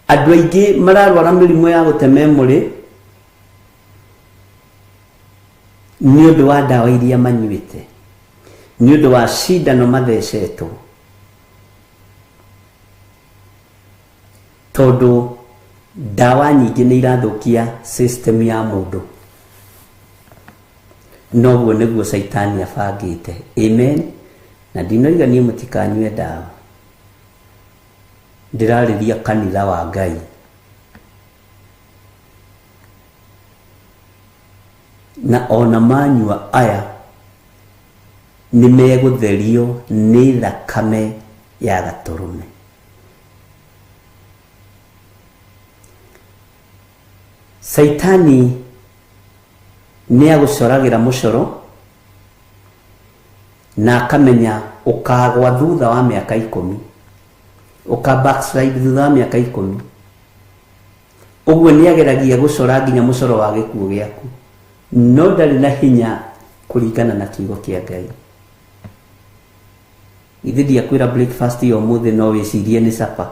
Andũ aingĩ mararwara mĩrimũ ya gũte memory nĩ ũndũ wa ndawa iria manyuĩte, nĩ ũndũ wa cindano mathecetwo, tondũ ndawa nyingĩ nĩ irathũkia system ya mũndũ. Noguo nĩguo Caitani abangĩte. Amen. Na ndinoiga niĩ mũtikanyue ndawa, ndĩrarĩria kanitha wa Ngai. Na ona manyua aya nĩ megũtherio nĩ thakame ya gatũrũme. Caitani nĩ agũcoragĩra mũcoro na akamenya ũkagwa thutha wa mĩaka 10, ũka backslide thutha wa mĩaka 10. Ũguo nĩ ageragia gũcora nginya mũcoro wa gĩkuũ gĩaku, no ndarĩ na hinya kũringana na kiugo kĩa Ngai. Ithe ndiakwĩra breakfast ya ũmũthĩ no wĩcirie nĩ sapa.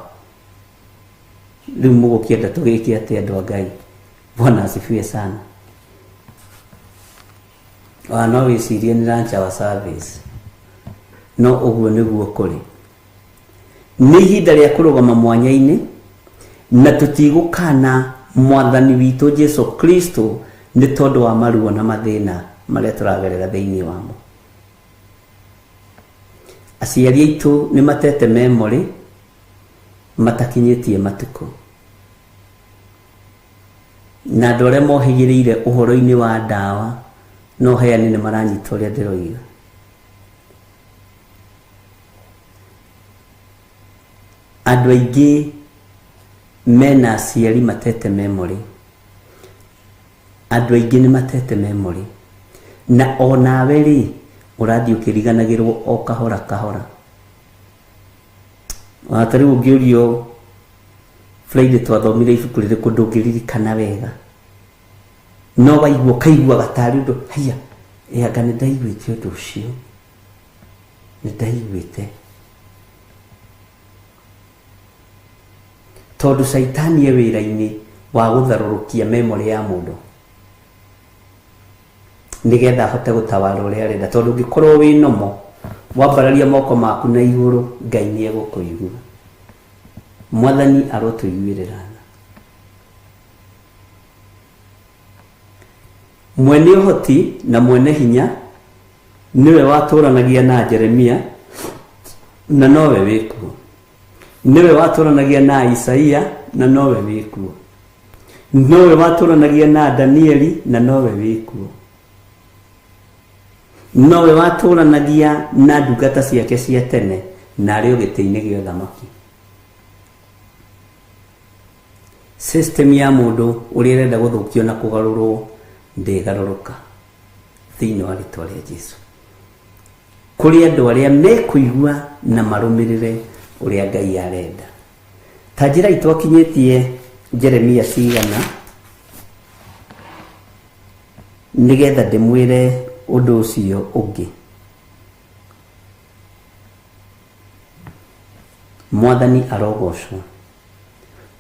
Rĩu mũgũkĩenda tũgĩke atĩa andũ a Ngai? Bwana asifiwe sana. Ona no wĩcirie nĩ lunch hour service, no ũguo nĩguo kũrĩ. Nĩ ihinda rĩa kũrũgama mwanya-inĩ na tũtigũkana Mwathani witũ Jesu Kristo nĩ tondũ wa maruo na mathĩna marĩa tũragerera thĩinĩ wamo. Aciari aitũ nĩ matete memory matakinyĩtie matukũ, na andũ arĩa mohĩgĩrĩire ũhoro-inĩ wa ndawa no heani nĩ maranyita ũrĩa ndĩroiga. Andũ aingĩ mena aciari matete memory, andũ aingĩ nĩ matete memory, na onawe rĩ ũrathiĩ ũkĩriganagĩrwo o kahora kahora. Ona ta rĩu ũngĩũrio Friday twathomire ibuku rĩrĩkũ ndũngĩririkana wega, no waigua ũkaigua gatarĩ ũndũ, haiya, ĩ anga nĩ ndaiguĩte ũndũ ũcio, nĩ ndaiguĩte. Tondũ Caitani e wĩra-inĩ wa gũtharũrũkia memory ya mũndũ nĩgetha ahote gũtawara ũrĩa arenda. Tondũ ũngĩkorwo wĩ nomo wambararia moko maku na igũrũ, Ngai nĩ egũkũigua. Mwathani arotũiguĩrĩra tha. Mwene ũhoti na mwene hinya nĩwe watũranagia na Jeremia na nowe wĩkuo. Nĩwe watũranagia na Isaia na nowe wĩkuo. Nowe watũranagia na Danieli na nowe wĩkuo. Nowe watũranagia na ndungata ciake cia tene na arĩ o gĩtĩ-inĩ gĩa ũthamaki. System ya mũndũ ũrĩa ĩrenda gũthũkio na kũgarũrwo ndĩgarũrũka thĩinĩ wa rĩtwa rĩa Jesu. Kũrĩ andũ arĩa mekũigua na marũmĩrĩre ũrĩa Ngai arenda. Ta njĩra itwakinyĩtie Jeremia cigana nĩgetha ndĩmwĩre ũndũ ũcio ũngĩ. Mwathani arogocwo.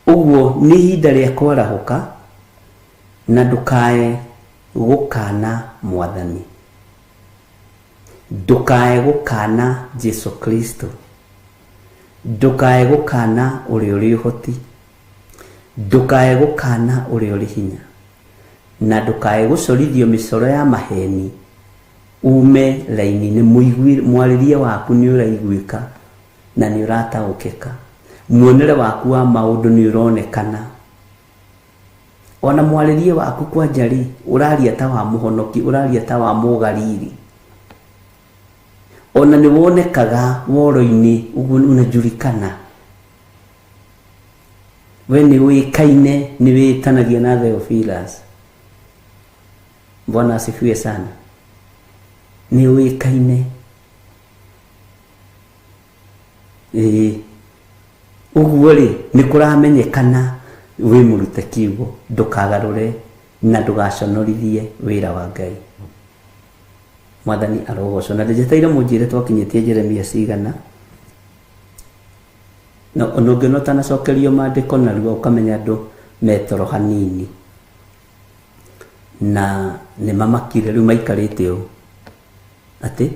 Ũguo nĩ ihinda rĩa kwarahũka na ndũkae gũkana Mwathani. Ndũkae gũkana Jesu Kristo. Ndũkae gũkana ũrĩa ũrĩ ũhoti. Ndũkae gũkana ũrĩa ũrĩ hinya. Na ndũkae gũcorithio mĩcoro ya maheni ume raini-inĩ. Mwarĩrie waku nĩ ũraiguĩka na nĩ ũrataũkĩka. Muonere waku wa maũndũ nĩ ũronekana. Ona mwarĩrie waku kwanja rĩ, ũraria ta wa mũhonoki, ũraria ta wa mũgariri. Ona nĩ wonekaga woro-inĩ ũguo unajulikana. We nĩ ũĩkaine, nĩ wĩtanagia na Theophilus. Bwana asifiwe sana. Nĩ ũĩkaine. Ĩĩ. Ũguo rĩ, nĩ kũramenyekana wĩ mũrute kiugo, ndũkagarũre na ndũgaconorithie wĩra wa Ngai. Mwathani arogocwo. Na ndĩnjeteire mũnjĩre twakinyĩtie Jeremia cigana. Na ona ũngĩona ũtanacokerio maandĩko narua ũkamenya andũ metoro hanini. Na nĩ mamakire rĩu maikarĩte ũũ. Atĩ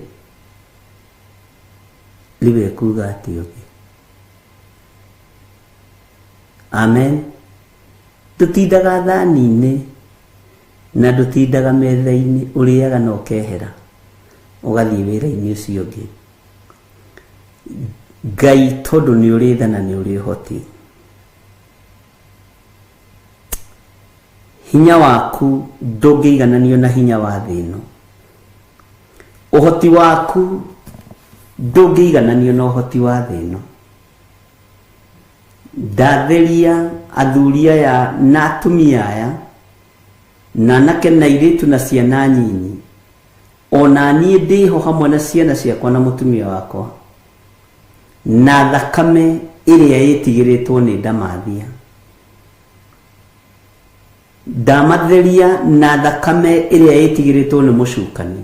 rĩu ekuga atĩ ũngĩ. Amen. Ndũtindaga thani-inĩ na ndũtindaga metha-inĩ, ũrĩaga na ũkehera ũgathiĩ wĩra-inĩ ũcio ũngĩ. Ngai tondũ nĩ ũrĩ tha na nĩ ũrĩ ũhoti, hinya waku ndũngĩigananio na hinya wa thĩ ĩno. Ũhoti waku ndũngĩigananio na ũhoti wa thĩ ĩno. Ndatheria athuri aya na atumia aya na anake na airĩtu na ciana nyinyi, ona niĩ ndĩho hamwe na ciana ciakwa na mũtumia wakwa, na thakame ĩrĩa ĩtigĩrĩtwo nĩ ndamathia. Ndamatheria na thakame ĩrĩa ĩtigĩrĩtwo nĩ mũcukani.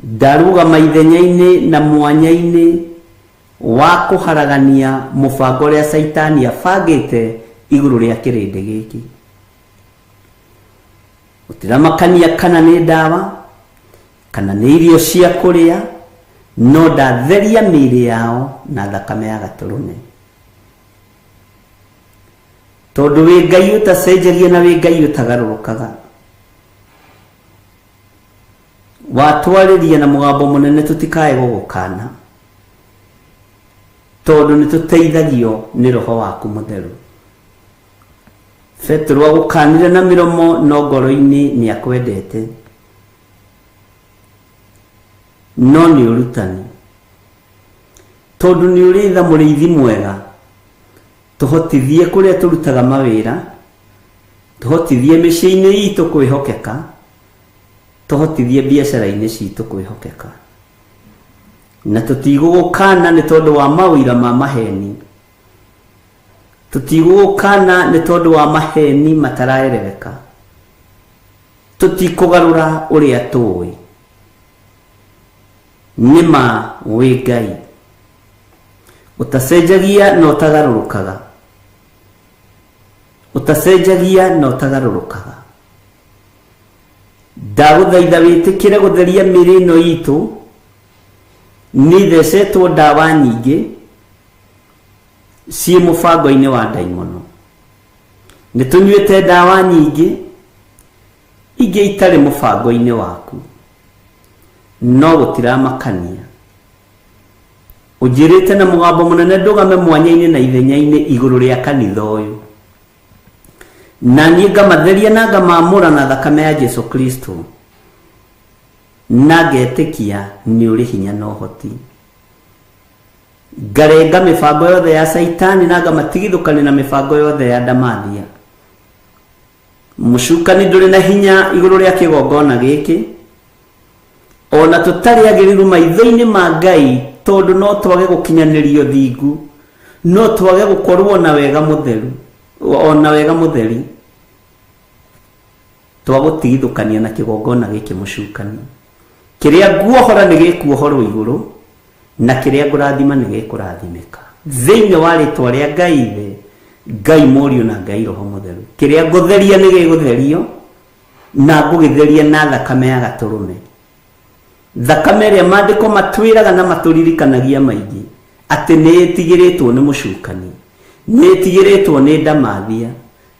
Ndarũgama ithenya-inĩ na mwanya-inĩ wa kũharagania mũbango ũrĩa Caitani abangĩte igũrũ rĩa kĩrĩndĩ gĩkĩ. Gũtiramakania kana nĩ ndawa kana nĩ irio cia kũrĩa, no ndatheria mĩĩrĩ yao na thakame ya gatũrũme. Tondũ wĩ Ngai ũtacenjagia na wĩ Ngai ũtagarũrũkaga. Watwarĩria na mũgambo mũnene tũtikae gũgũkana, tondũ nĩ tũteithagio nĩ roho waku mũtheru. Petero agũkanire na mĩromo no ngoro-inĩ nĩ akwendete. No nĩ ũrutani. Tondũ nĩ ũrĩ tha mũrĩithi mwega, tũhotithie kũrĩa tũrutaga mawĩra, tũhotithie mĩciĩ-inĩ itũ kwĩhokeka, tũhotithie biacara-inĩ citũ kwĩhokeka. Na tũtigũgũkana nĩ tondũ wa mawĩra ma maheni. Tũtigũgũkana nĩ tondũ wa maheni mataraerereka. Tũtikũgarũra ũrĩa tũĩ. Nĩ ma wĩ Ngai ũtacenjagia na ũtagarũrũkaga. Ũtacenjagia na ũtagarũrũkaga. Ndagũthaitha wĩtĩkĩre gũtheria mĩĩrĩ ĩno itũ nĩ thecetwo ndawa nyingĩ ciĩ mũbango-inĩ wa ndaimono. Nĩ tũnyuĩte ndawa nyingĩ Ingĩ itarĩ mũbango-inĩ waku, no gũtiramakania. Ũnjĩrĩte na mũgambo mũnene ndũgame mwanya-inĩ na ithenya-inĩ igũrũ rĩa kanitha ũyũ, na niĩ ngamatheria na ngamaamũra na thakame ya Jesu Kristo, na ngetĩkia nĩ ũrĩ hinya na ũhoti. Ngarenga mĩbango yothe ya Caitani na ngamatigithũkania na mĩbango yothe ya Ndamathia. Mũcukani ndũrĩ na hinya igũrũ rĩa kĩgongona gĩkĩ, ona tũtarĩ agĩrĩru maitho-inĩ ma Ngai, tondũ no twage gũkinyanĩrio thingu, no twage gũkorwo na wega mũtheru, ona wega mũtheri, twagũtigithũkania na kĩgongona gĩkĩ mũcukani. Kĩrĩa nguohora nĩ gĩkuohorwo igũrũ, na kĩrĩa ngũrathima nĩ gĩkũrathimĩka. Thĩinĩ wa rĩtwa rĩa Ngai Ithe, Ngai Mũriũ na Ngai Roho Mũtheru. Kĩrĩa ngũtheria nĩ gĩgũtherio, na ngũgĩtheria na thakame ya gatũrũme. Thakame ĩrĩa maandĩko matwĩraga na matũririkanagia maingĩ atĩ nĩ ĩtigĩrĩtwo nĩ mũcukani, nĩ ĩtigĩrĩtwo nĩ ndamathia,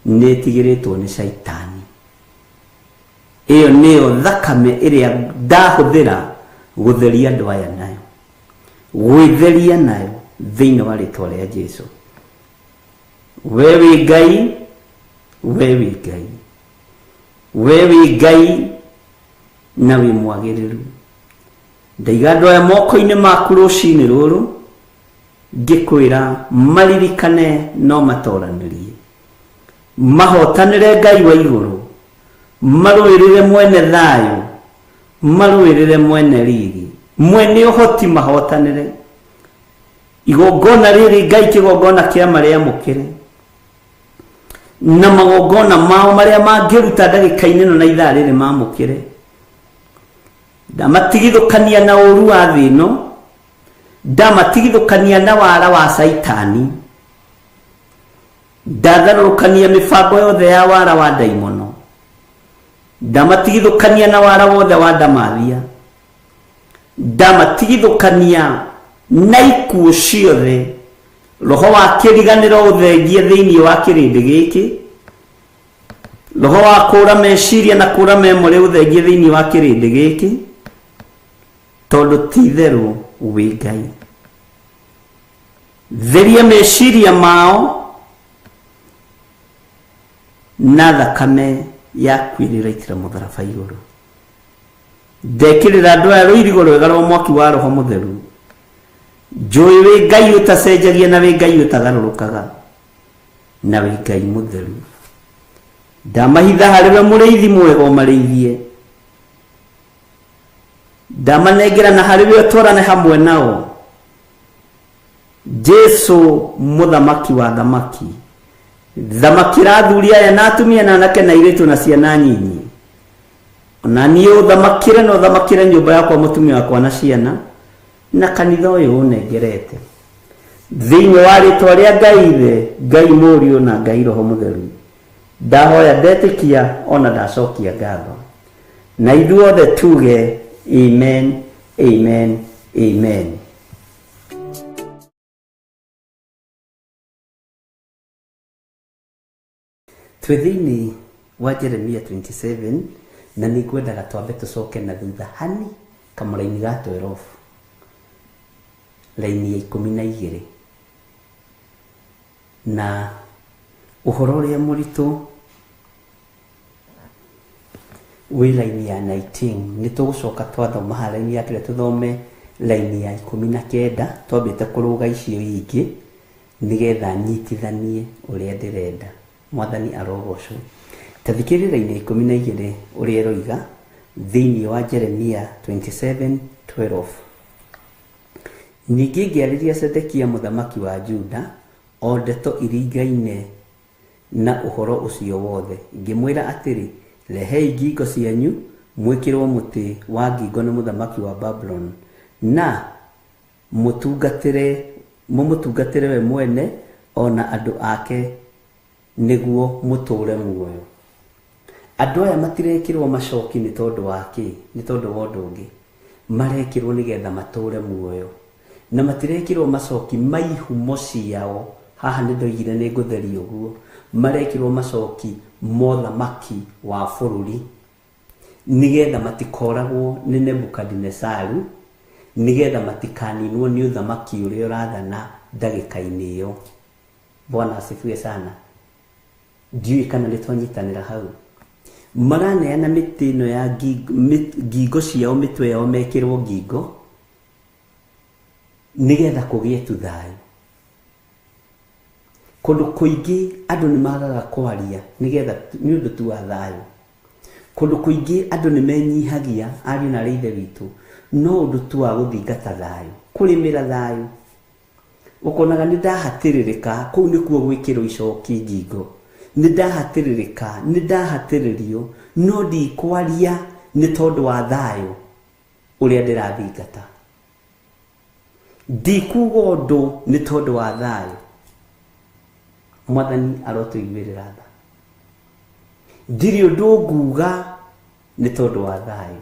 nĩ ĩtigĩrĩtwo nĩ caitani. Ĩyo nĩyo thakame ĩrĩa ndahũthĩra gũtheria andũ aya nayo, gwĩtheria nayo thĩinĩ wa rĩtwa rĩa Jesu. We wĩ Ngai, we wĩ Ngai, we wĩ Ngai na wĩ mwagĩrĩru. Ndaiga andũ aya moko-inĩ maku rũcinĩ rũrũ, ngĩkwĩra maririkane no matoranĩrie, mahotanĩre Ngai wa igũrũ, marũĩrĩre mwene thayũ, marũĩrĩre mwene riri, mwene ũhoti mahotanĩre. Igongona rĩrĩ Ngai kĩgongona kĩa marĩamũkĩre, na magongona mao marĩa mangĩruta ndagĩka-inĩ ĩno na ithaa rĩrĩ mamũkĩre. Ndamatigithũkania na ũru wa thĩ ĩno, ndamatigithũkania na wara wa Caitani, ndatharũrũkania mĩbango yothe ya wara wa ndaimono, ndamatigithũkania na wara wothe wa ndamathia, ndamatigithũkania na ikuũ ciothe. Roho wa kĩriganĩro ũthengie thĩinĩ wa kĩrĩndĩ gĩkĩ, roho wa kũra meciria na kũra memory ũthengie thĩinĩ wa kĩrĩndĩ gĩkĩ, tondũ ti itherũ wĩ Ngai. Theria meciria mao na thakame yaku ĩrĩa ĩraitĩra mũtharaba igũrũ. Ndekĩrĩra andũ aya rũirigo rwega rwa mwaki wa Roho Mũtheru. Njũĩ wĩ Ngai ũtacenjagia na wĩ Ngai ũtagarũrũkaga, na wĩ Ngai mũtheru. Ndamahitha harĩ we mũrĩithi mwega ũmarĩithie, ndamanengera na harĩ we ũtwarane hamwe nao. Jesu mũthamaki wa thamaki, thamakĩra athuri aya na atumia na anake na airĩtu na ciana nyinyi. Na niĩ ũthamakĩre na ũthamakĩre nyũmba yakwa, mũtumia wakwa na ciana, na kanitha ũyũ ũnengerete. Thĩinĩ wa rĩtwa rĩa Ngai Ithe, Ngai Mũriũ na Ngai Roho Mũtheru, ndahoya ndetĩkia ona ndacokia ngatho. Na ithuothe tuge amen, amen, amen. Twĩ thĩinĩ wa Jeremia 27, na nĩ ngwendaga twambe tũcoke na thutha hani kamũraini ga 12, raini ya 12, na ũhoro ũrĩa mũritũ wĩ raini ya 19. Nĩ tũgũcoka twathoma haha raini ya kĩrĩa, tũthome raini ya 19, twambĩte kũrũga icio ingĩ nĩgetha nyitithanie ũrĩa ndĩrenda. Mwathani arogocwo. Ta thikĩrĩria raini ya 12 ũrĩa ĩroiga thĩinĩ wa Jeremia 27:12. Ningĩ ngĩarĩria Zedekia mũthamaki wa Juda o ndeto iringaine na ũhoro ũcio wothe, ngĩmwĩra atĩrĩ, rehei ngingo cianyu mwĩkĩrwo mũtĩ wa ngingo nĩ mũthamaki wa Babuloni, na mũmũtungatĩre we mwene ona andũ ake nĩguo mũtũũre muoyo. Andũ aya matirekĩrwo macoki nĩ tondũ wa kĩ? Nĩ tondũ wa ũndũ ũngĩ. Marekĩrwo nĩgetha matũũre muoyo. Na matirekĩrwo macoki ma ihumo ciao. Haha nĩ ndoigire nĩ ngũtheria ũguo. Marekĩrwo macoki ma ũthamaki wa bũrũri. Nĩgetha matikoragwo nĩ Nebukadinesaru, nĩgetha matikaninwo nĩ ũthamaki ũrĩa ũrathana ndagĩka-inĩ ĩyo. Bwana asifiwe sana. Ndiũĩ kana nĩ twanyitanĩra hau. Maraneana mĩtĩ ĩno ya ngingo ciao, mĩtwe yao mekĩrwo ngingo nĩgetha kũgĩe tu thayũ. Kũndũ kũingĩ andũ nĩ magaga kwaria nĩgetha nĩ ũndũ tu wa thayũ. Kũndũ kũingĩ andũ nĩ menyihagia ariũ na arĩ ithe witũ, no ũndũ tu wa gũthingata thayũ, kũrĩmĩra thayũ. Ũkonaga nĩ ndahatĩrĩrĩka, kũu nĩkuo gwĩkĩrwo icoki ngingo. Nĩ ndahatĩrĩrĩka, nĩ ndahatĩrĩrio, no ndikwaria nĩ tondũ wa thayũ ũrĩa ndĩrathingata. Ndikuga ũndũ nĩ tondũ wa thayũ. Mwathani arotũiguĩrĩra tha. Ndirĩ ũndũ nguga nĩ tondũ wa thayũ.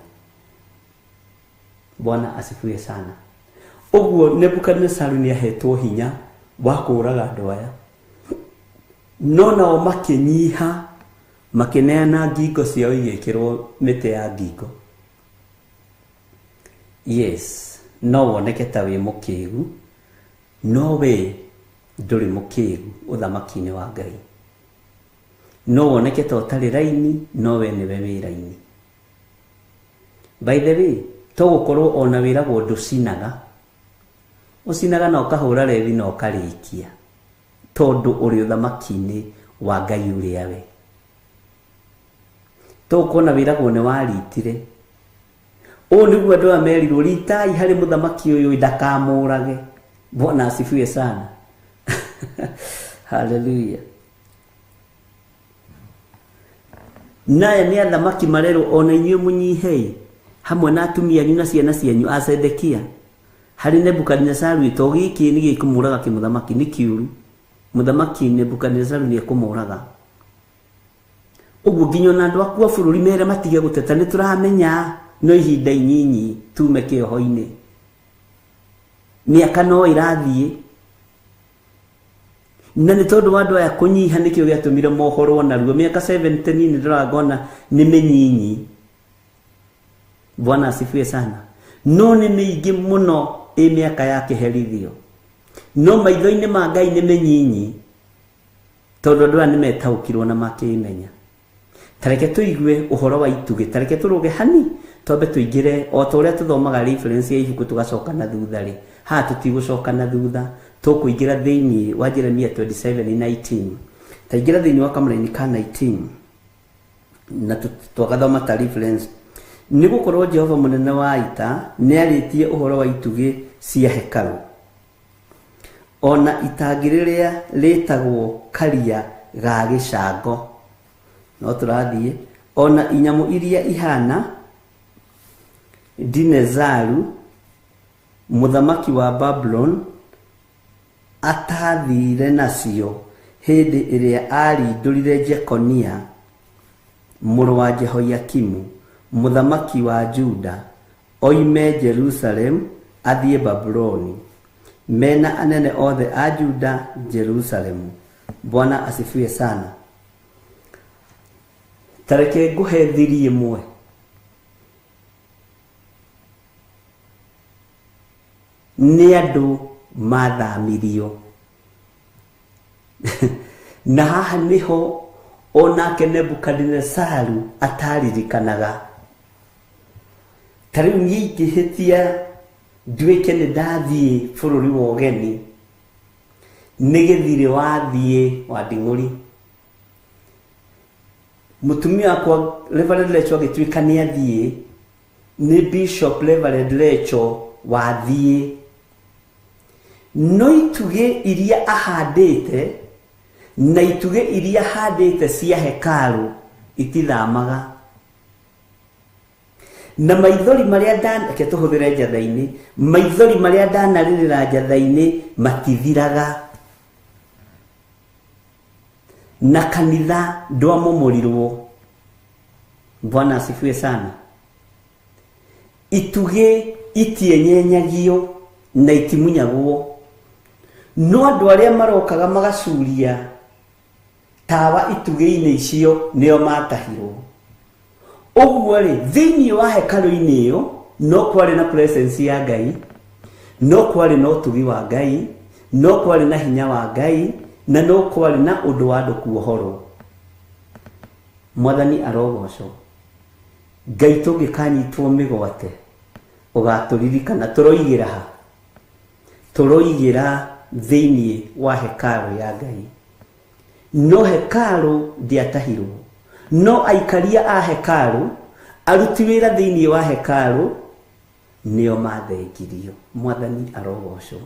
Bwana asifiwe sana. Ũguo Nebukadinesaru nĩ ahetwo hinya wa kũũraga andũ aya, no nao makĩnyiha, makĩneana ngingo ciao igĩkĩrwo mĩtĩ ya ngingo. Yes, no woneke ta wĩ mũkĩgu, no we ndũrĩ mũkĩgu ũthamaki-inĩ wa Ngai. No woneke ta ũtarĩ raini, no we nĩwe wĩ raini. By the way, to gũkorwo ona wĩragwo ndũcinaga, ũcinaga na ũkahũra rethi na ũkarĩkia, tondũ ũrĩ ũthamaki-inĩ wa Ngai ũrĩa we. To ũkona wĩragwo nĩ waritire. Ũũ nĩguo andũ aya merirwo, ritai harĩ mũthamaki ũyũ ndakamũrage. Bwana asifiwe sana. Hallelujah. Naya nĩ athamaki marerwo ona inyuĩ mũnyihei hamwe na atumia anyu na ciana cianyu a Zedekia harĩ Nebukadinesaru, to gĩkĩ nĩ gĩkũmũraga kĩmũthamaki nĩ kĩũru. Mũthamaki Nebukadinesaru nĩ ekũmũraga. Ũguo nginya ona andũ aku a bũrũri mere matige gũteta, nĩ tũramenya no ihinda inyinyi tume kĩoho-inĩ. Mĩaka no ĩrathiĩ, na nĩ tondũ wa andũ aya kũnyiha nĩkĩo gĩatũmire mohorwo naruo. Mĩaka 70 niĩ ndoraga ngona nĩ mĩnyinyi. Bwana asifiwe sana. No nĩ mĩingĩ mũno ĩ mĩaka ya kĩherithio, no maitho-inĩ ma Ngai nĩ mĩnyinyi, tondũ andũ aya nĩ metaũkirwo na makĩmenya. Tareke tũigue ũhoro wa itugĩ, tareke tũrũge hani twambe tũingĩre o ta ũrĩa tũthomaga reference ya ibuku tũgacoka na thutha rĩ. Haha tũtigũcoka na thutha, tũkũingĩra thĩinĩ wa Jeremia 27:19. Taingĩra thĩinĩ wa kamũraini ka 19 na twagathoma ta reference. Nĩ gũkorwo Jehova mũnene wa ita nĩarĩtie ũhoro wa itugĩ cia hekarũ, ona itangi rĩrĩa rĩtagwo karia ga gĩcango. No tũrathiĩ ona inyamũ iria ihana Dinezaru mũthamaki wa Babulon atathire nacio hĩndĩ ĩrĩa arindũrire Jekonia mũrũ wa Jehoiakimu mũthamaki wa Juda oime Jerusalem athiĩ Babuloni mena anene othe a Juda Jerusalemu. Bwana asifiwe sana. Tareke nguhe thiri ĩmwe. Nĩ andũ mathamirio. Na haha nĩho onake Nebukadinesaru ataririkanaga. Ta rĩu niĩ ingĩhĩtia nduĩke nĩ ndathiĩ bũrũri wa ũgeni, nĩ gĩthirĩ wathiĩ wa nding'ũri. Mũtumia wakwa Reverend Lecho agĩtuĩka nĩ athiĩ, nĩ Bishop Reverend Lecho wathiĩ. No itugĩ iria ahandĩte na itugĩ iria ahandĩte cia hekarũ itithamaga. Na maithori marĩa reke tũhũthĩre njatha-inĩ, maithori marĩa ndanarĩrĩra njatha-inĩ matithiraga. Na kanitha ndwamomorĩrwo. Bwana asifiwe sana. Itugĩ itienyenyagio na itimunyagwo, no andũ arĩa marokaga magacuria tawa itugĩ-inĩ icio nĩo matahirwo. Ũguo rĩ, thĩinĩ wa hekarũ-inĩ ĩyo no kwarĩ na presence ya Ngai, no kwarĩ na ũtugi wa Ngai, no kwarĩ na hinya wa Ngai, na no kwarĩ na ũndũ wa andũ kuohorwo. Mwathani arogocwo. Ngai tũngĩkanyitwo mĩgwate ũgatũririkana. Tũroigĩra ha? Tũroigĩra thĩinĩ wa hekarũ ya Ngai. No hekarũ ndĩatahirwo, no aikaria a hekarũ, aruti wĩra thĩinĩ wa hekarũ nĩo mathengirio. Mwathani arogocwo.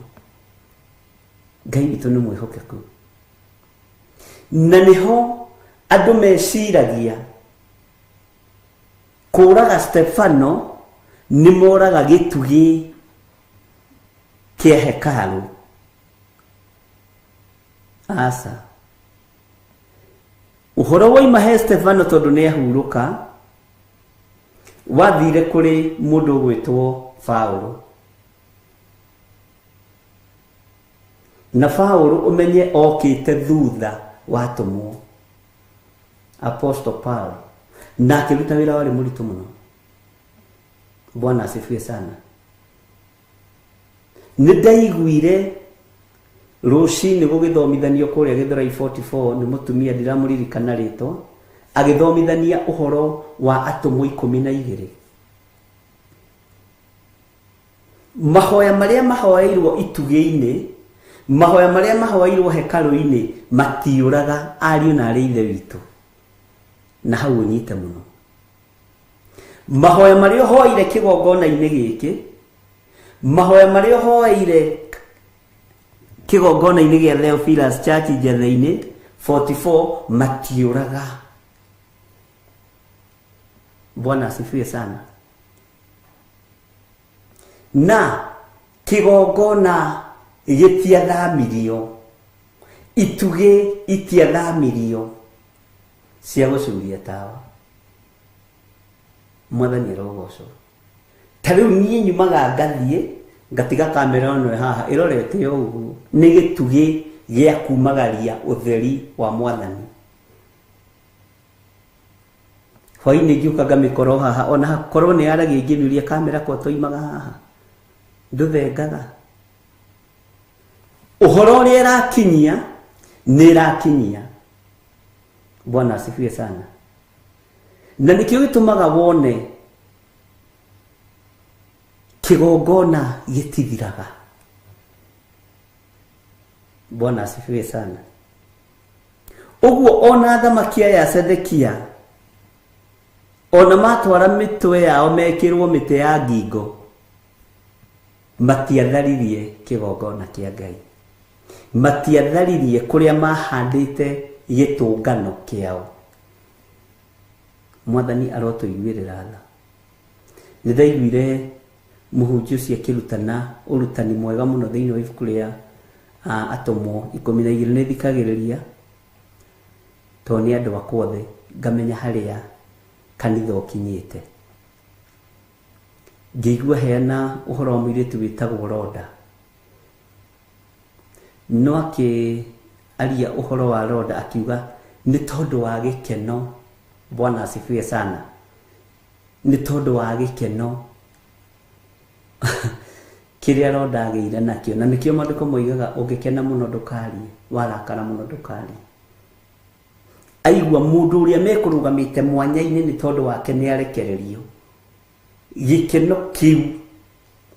Ngai witũ nĩ mwĩhokeku. Na nĩho andũ meciragia kũraga Stefano nĩ moraga gĩtugĩ kĩa hekarũ. Aca, ũhoro woima he Stefano tondũ nĩ ahurũka, wathire kũrĩ mũndũ ũgwĩtwo Paulo. Na Paulo ũmenye okĩte thutha wa atũmwo, Apostle Paul, na akĩruta wĩra warĩ mũritũ mũno. Bwana asifiwe sana. Nĩ ndaiguire rũcinĩ gũgĩthomithanio kũrĩa Gĩthũrai 44 nĩ mũtumia ndiramũririkana rĩtwa, agĩthomithania ũhoro wa atũmwo 12. Mahoya marĩa mahoeirwo itugĩ-inĩ, mahoya marĩa mahoeirwo hekarũ-inĩ matiũraga ariũ na arĩ ithe witũ. Na hau ũnyite mũno. Mahoya marĩa ũhoeire kĩgongona-inĩ gĩkĩ, mahoya marĩa ũhoeire kĩgongona-inĩ gĩa Theophilus Church Njethe-inĩ 44 matiũraga. Bwana asifiwe sana. Na kĩgongona gĩtiathamirio, itugĩ itiathamirio cia gũcuria tawa. Mwathani arogocwo. Ta rĩu niĩ nyumaga ngathiĩ ngatiga kamera ĩno haha ĩrorete o ũguo, nĩ gĩtugĩ gĩa kumagaria ũtheri wa Mwathani. Hwaĩ-inĩ ngĩũka ngamĩkora o haha, ona korwo nĩ yaragia ingĩmĩũria kamera ko toimaga haha, ndũthengaga. Ũhoro ũrĩa ĩrakinyia nĩ ĩrakinyia. Bwana asifiwe sana. Na nĩkĩo gĩtũmaga wone kĩgongona gĩtithiraga. Bwana asifiwe sana. Ũguo ona athamaki aya Sedekia ona matwara mĩtwe yao mekĩrwo mĩtĩ ya ngingo, matiatharirie kĩgongona kĩa Ngai, matiatharirie kũrĩa mahandĩte gĩtũngano kĩao. Mwathani arotũiguĩrĩra tha. Nĩ ndaiguire mũhunjia ũcio akĩrutana ũrutani mwega mũno thĩinĩ wa ibuku rĩa atũmwo 12. Nĩ thikagĩrĩria tondũ nĩ andũ akwa othe, ngamenya harĩa kanitha ũkinyĩte. Ngĩigua heana ũhoro wa mũirĩtu wĩtagwo Roda, no akĩaria ũhoro wa Roda akiuga nĩ tondũ wa gĩkeno. Bwana asifiwe sana. Nĩ tondũ wa gĩkeno kĩrĩa Roda agĩire nakĩo, na nĩkĩo maandĩko moigaga ũngĩkena mũno ndũkarie, warakara mũno ndũkarie. Aigua mũndũ ũrĩa mekũrũgamĩte mwanya-inĩ nĩ tondũ wake nĩ arekererio, gĩkeno kĩu,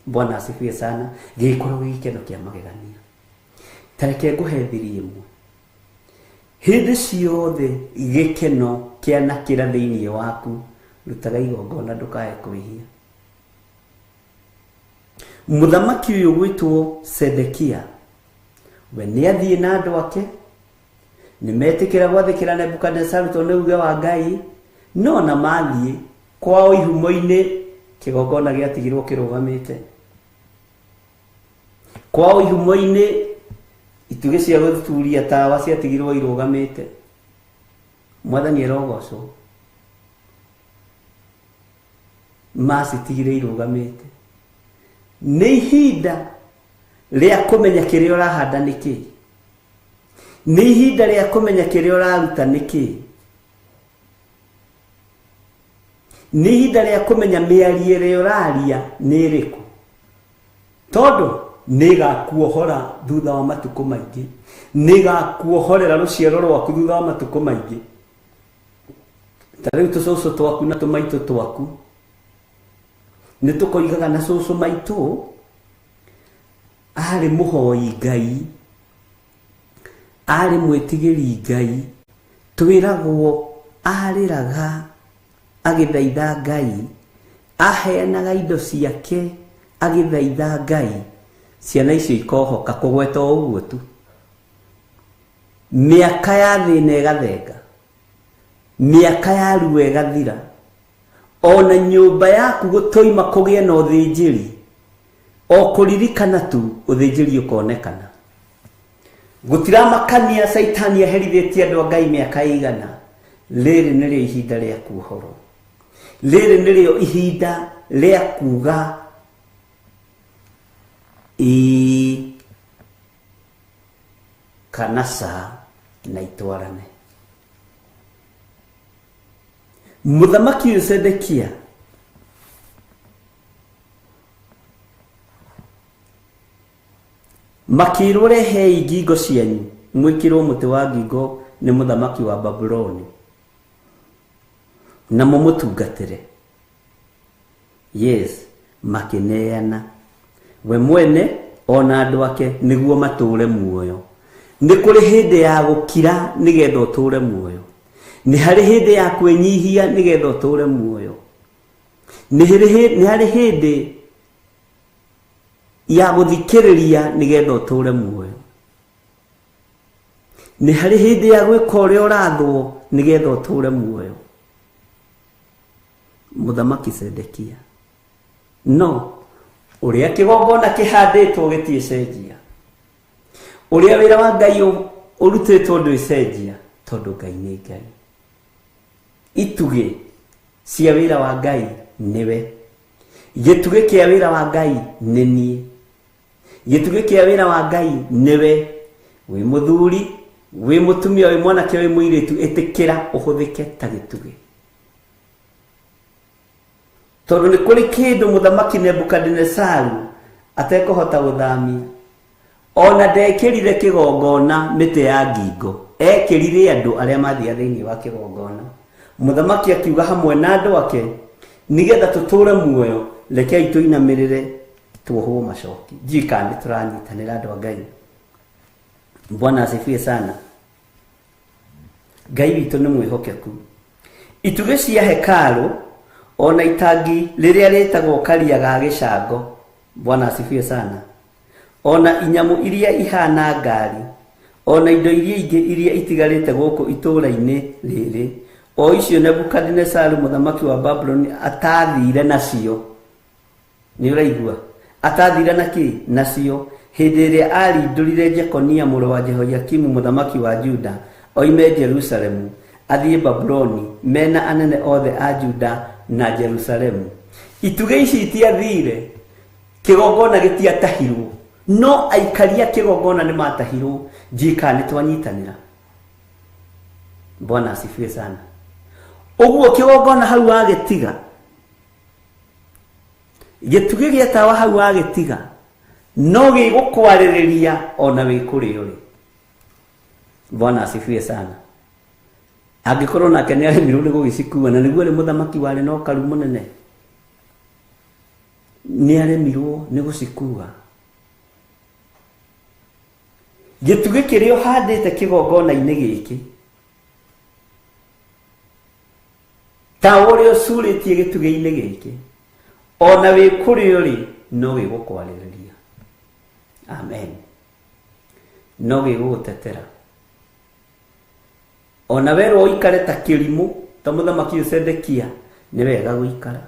Bwana asifiwe sana, gĩgĩkorwo gĩ gĩkeno kĩa magegania. Ta reke ngũhe thiri ĩmwe. Hĩndĩ ciothe gĩkeno kĩanakĩra thĩinĩ waku, rutaga igongona ndũkae kwĩhia. Mũthamaki ũyũ gwĩtwo Sedekia, we nĩ athiĩ na andũ ake, nĩ metĩkĩra gwathĩkĩra Nebukadnezaru tondũ nĩ uge wa Ngai, no na mathiĩ kwao ihumo-inĩ kĩgongona gĩatigirwo kĩrũgamĩte. Kwao ihumo-inĩ itugĩ cia gũturia tawa ciatigirwo irũgamĩte. Mwathani arogocwo. Macitigire irũgamĩte. Nĩ ihinda rĩa kũmenya kĩrĩa ũrahanda nĩ kĩĩ, nĩ ihinda rĩa kũmenya kĩrĩa ũraruta nĩ kĩĩ, Nĩ ihinda rĩa kũmenya mĩario ĩrĩa ũraria nĩ ĩrĩkũ, tondũ nĩĩgakuohora thutha wa matukũ maingĩ, nĩĩgakuohorera rũciaro rwaku thutha wa matukũ maingĩ. Ta rĩu tũcũcũ twaku na tũmaitũ twaku nĩ tũkoigaga na cũcũ maitũ arĩ mũhoi Ngai, arĩ mwĩtigĩri Ngai, twĩragwo arĩraga agĩthaitha Ngai, aheanaga indo ciake agĩthaitha Ngai. Ciana icio ikohoka kũgweta o ũguo tu. Mĩaka ya thĩna ĩgathenga, mĩaka ya ruo ĩgathira, ona nyũmba yaku gũtoima kũgĩe na ũthĩnjĩri, o kũririkana tu ũthĩnjĩri ũkonekana. Gũtiramakania Caitani aherithĩtie andũ a Ngai mĩaka ĩigana, rĩrĩ nĩrĩo ihinda rĩa kuohorwo, rĩrĩ nĩrĩo ihinda rĩa kuga ĩĩ kana ca na itwarane. Mũthamaki ũyũ Sedekia makĩrwo rehei ngingo cianyu mwĩkĩrwo mũtĩ wa ngingo nĩ mũthamaki wa Babuloni na mũmũtungatĩre. Yes, makĩneana we mwene ona andũ ake nĩguo matũre muoyo. Nĩ kũrĩ hĩndĩ ya gũkira nĩgetha ũtũre muoyo, nĩ harĩ hĩndĩ ya kwĩnyihia nĩgetha ũtũre muoyo, nĩ harĩ hĩndĩ ya gũthikĩrĩria nĩgetha ũtũre muoyo, nĩ harĩ hĩndĩ ya gwĩka ũrĩa ũrathwo nĩgetha ũtũre muoyo. Mũthamaki Sedekia no ũrĩa kĩgongona kĩhandĩtwo gĩtiĩcenjia, ũrĩa wĩra wa Ngai ũrutĩtwo ndwĩcenjia, tondũ Ngai nĩ Ngai. Itugĩ cia wĩra wa Ngai nĩwe, gĩtugĩ kĩa wĩra wa Ngai nĩ niĩ, gĩtugĩ kĩa wĩra wa Ngai nĩwe. Wĩ mũthuri, wĩ mũtumia, wĩ mwanake, wĩ mũirĩtu, ĩtĩkĩra ũhũthĩke ta gĩtugĩ, tondũ nĩ kũrĩ kĩndũ mũthamaki Nebukadinesaru atekũhota gũthamia. Ona ndekĩrire kĩgongona mĩtĩ ya ngingo, ekĩrire andũ arĩa mathiaga thĩinĩ wa kĩgongona. Mũthamaki akiuga hamwe na andũ ake, nĩgetha tũtũre muoyo, rekei tũinamĩrĩre tuohwo macoki. Ndiũĩ kana nĩ tũranyitanĩra andũ a Ngai. Bwana asifiwe sana. Ngai witũ nĩ mwĩhokeku. Itugĩ cia hekarũ ona itangi rĩrĩa rĩtagwo karia ga gĩcango, Bwana asifiwe sana, ona inyamũ iria ihana ngari, ona indo iria ingĩ iria itigarĩte gũkũ itũũra-inĩ rĩrĩ, o icio Nebukadinesaru mũthamaki wa Babuloni atathire nacio. Nĩ ũraigua? Atathire na kĩ? Nacio hĩndĩ ĩrĩa arindũrire Jekonia mũrũ wa Jehoiakimu mũthamaki wa Juda oime Jerusalemu athiĩ Babuloni mena anene othe a Juda na Jerusalemu. Itugĩ ici itiathire, kĩgongona gĩtiatahirwo, no aikaria kĩgongona nĩ matahirwo. Ndiũĩ kana nĩ twanyitanĩra. Bwana asifiwe sana. Ũguo kĩgongona hau wagĩtiga, gĩtugĩ gĩa tawa hau wagĩtiga, no gĩgũkwarĩrĩria ona wĩ kũrĩa ũrĩ. Bwana asifiwe sana. Angĩkorwo nake nĩ aremirwo nĩ gũgĩcikua, na nĩguo arĩ mũthamaki warĩ na ũkaru mũnene, nĩ aremirwo nĩ gũcikua. Gĩtugĩ kĩrĩa ũhandĩte kĩgongona-inĩ gĩkĩ, ta ũrĩa ũcurĩtie gĩtugĩ-inĩ gĩkĩ, ona wĩ kũrĩa ũrĩ no gĩgũkwarĩrĩria. Amen. No gĩgũgũtetera. Ona werwo ũikare ta kĩrimũ ta mũthamaki ũyũ Sedekia, nĩ wega gũikara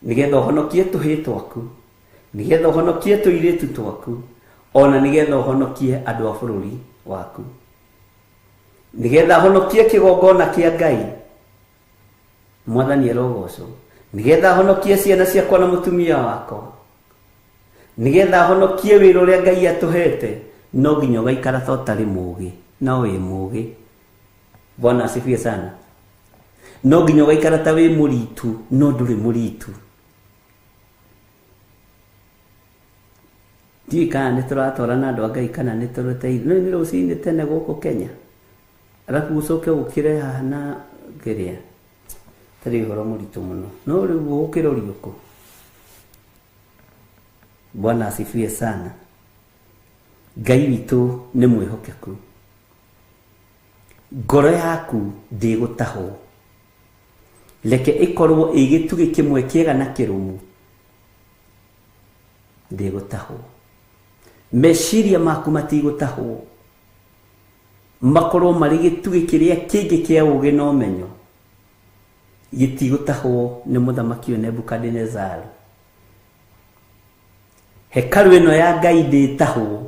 nĩgetha ũhonokie tũhĩĩ twaku, nĩgetha ũhonokie tũirĩtu twaku, ona nĩgetha ũhonokie andũ a bũrũri waku, nĩgetha honokie kĩgongona kĩa Ngai. Mwathani arogocwo. Nĩgetha honokie ciana ciakwa na mũtumia wakwa, nĩgetha honokie wĩra ũrĩa Ngai atũhete, no nginya ũgaikara ta ũtarĩ mũũgĩ, no wĩ mũũgĩ. Bwana asifiwe sana. No nginya ũgaikara ta wĩ mũritu no ndũrĩ mũritu. Ndiũĩ kana nĩ tũratwarana andũ a Ngai kana nĩ tũrũteithio. No nĩ rũcinĩ tene gũkũ Kenya. Arabu ũcoke ũkĩre haha na kĩrĩa. Tarĩ ũhoro mũritũ mũno. No rĩu ũgũkĩrorio kũ? Bwana asifiwe sana. Ngai witũ nĩ mwĩhokeku. Ngoro yaku ndĩgũtahwo. Reke ĩkorwo ĩ gĩtugĩ kĩmwe kĩega na kĩrũmu. Ndĩgũtahwo. Meciria maku matigũtahwo. Makorwo marĩ gĩtugĩ kĩrĩa kĩngĩ kĩa ũũgĩ na ũmenyo. Gĩtigũtahwo nĩ mũthamaki ũyũ Nebukadinezari. Hekarũ ĩno ya Ngai ndĩtahwo.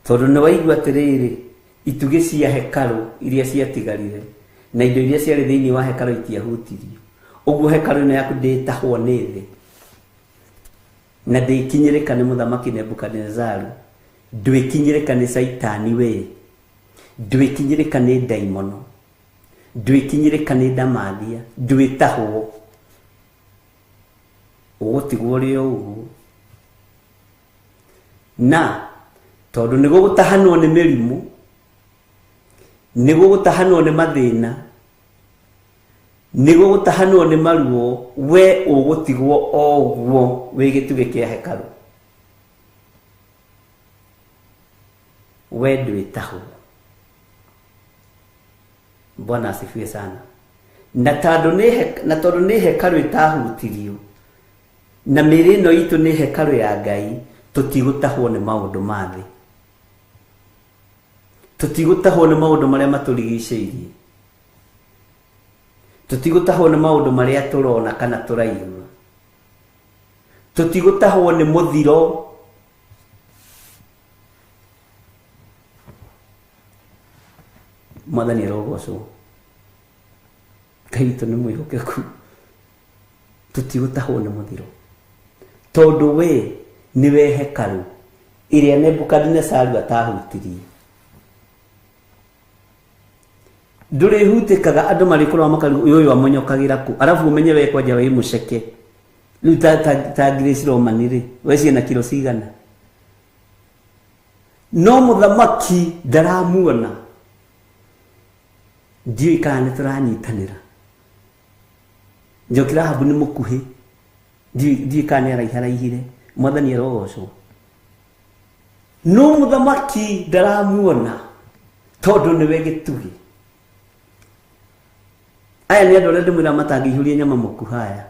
Tondũ nĩ waigua atĩrĩrĩ, itugĩ cia hekarũ iria ciatigarire na indo iria ciarĩ thĩinĩ wa hekarũ itiahutirio. Ũguo hekarũ ĩno yaku ndĩtahwo nĩ thĩ. Na ndĩkinyĩrĩka nĩ mũthamaki Nebukadinezari. Ndwĩkinyĩrĩka nĩ Caitani we. Ndwĩkinyĩrĩka nĩ ndaimono. Ndwĩkinyĩrĩka nĩ ndamathia. Ndwĩtahwo. Ũgũtigwo ũrĩ o ũguo. Na tondũ nĩ gũgũtahanwo nĩ mĩrimũ, nĩ gũgũtahanwo nĩ mathĩna, nĩ gũgũtahanwo nĩ maruo, we ũgũtigwo o ũguo wĩ gĩtugĩ kĩa hekarũ. We ndwĩtahwo. Bwana asifiwe sana. Na tondũ nĩ hekarũ ĩtahutirio, na mĩĩrĩ ĩno itũ nĩ hekarũ ya Ngai, tũtigũtahwo nĩ maũndũ ma thĩ. Tũtigũtahwo nĩ maũndũ marĩa matũrigicĩirie. Tũtigũtahwo nĩ maũndũ marĩa tũrona kana tũraigua. Tũtigũtahwo nĩ mũthiro. Mwathani arogocwo. Ngai witũ nĩ mwĩhokeku. Tũtigũtahwo nĩ mũthiro. Tondũ we nĩwe hekarũ ĩrĩa Nebukadinezari atahutirie. Ndũrĩhutĩkaga andũ marĩkoragwo makarigwo ũyũ ũyũ amonyokagĩra kũ, arabu ũmenye we kwanja wĩ mũceke. Rĩu ta Grace Roman rĩ, we ciĩna kiro cigana? No mũthamaki ndaramuona. Ndiũĩ kana nĩ tũranyitanĩra. Njoki Rahabu nĩ mũkuhĩ. Ndiũĩ kana nĩ araiharaihire. Mwathani arogocwo. No mũthamaki ndaramuona tondũ nĩwe gĩtugĩ. Aya nĩ andũ arĩa ndĩmwĩra matangĩihũria nyama mũkuhaya.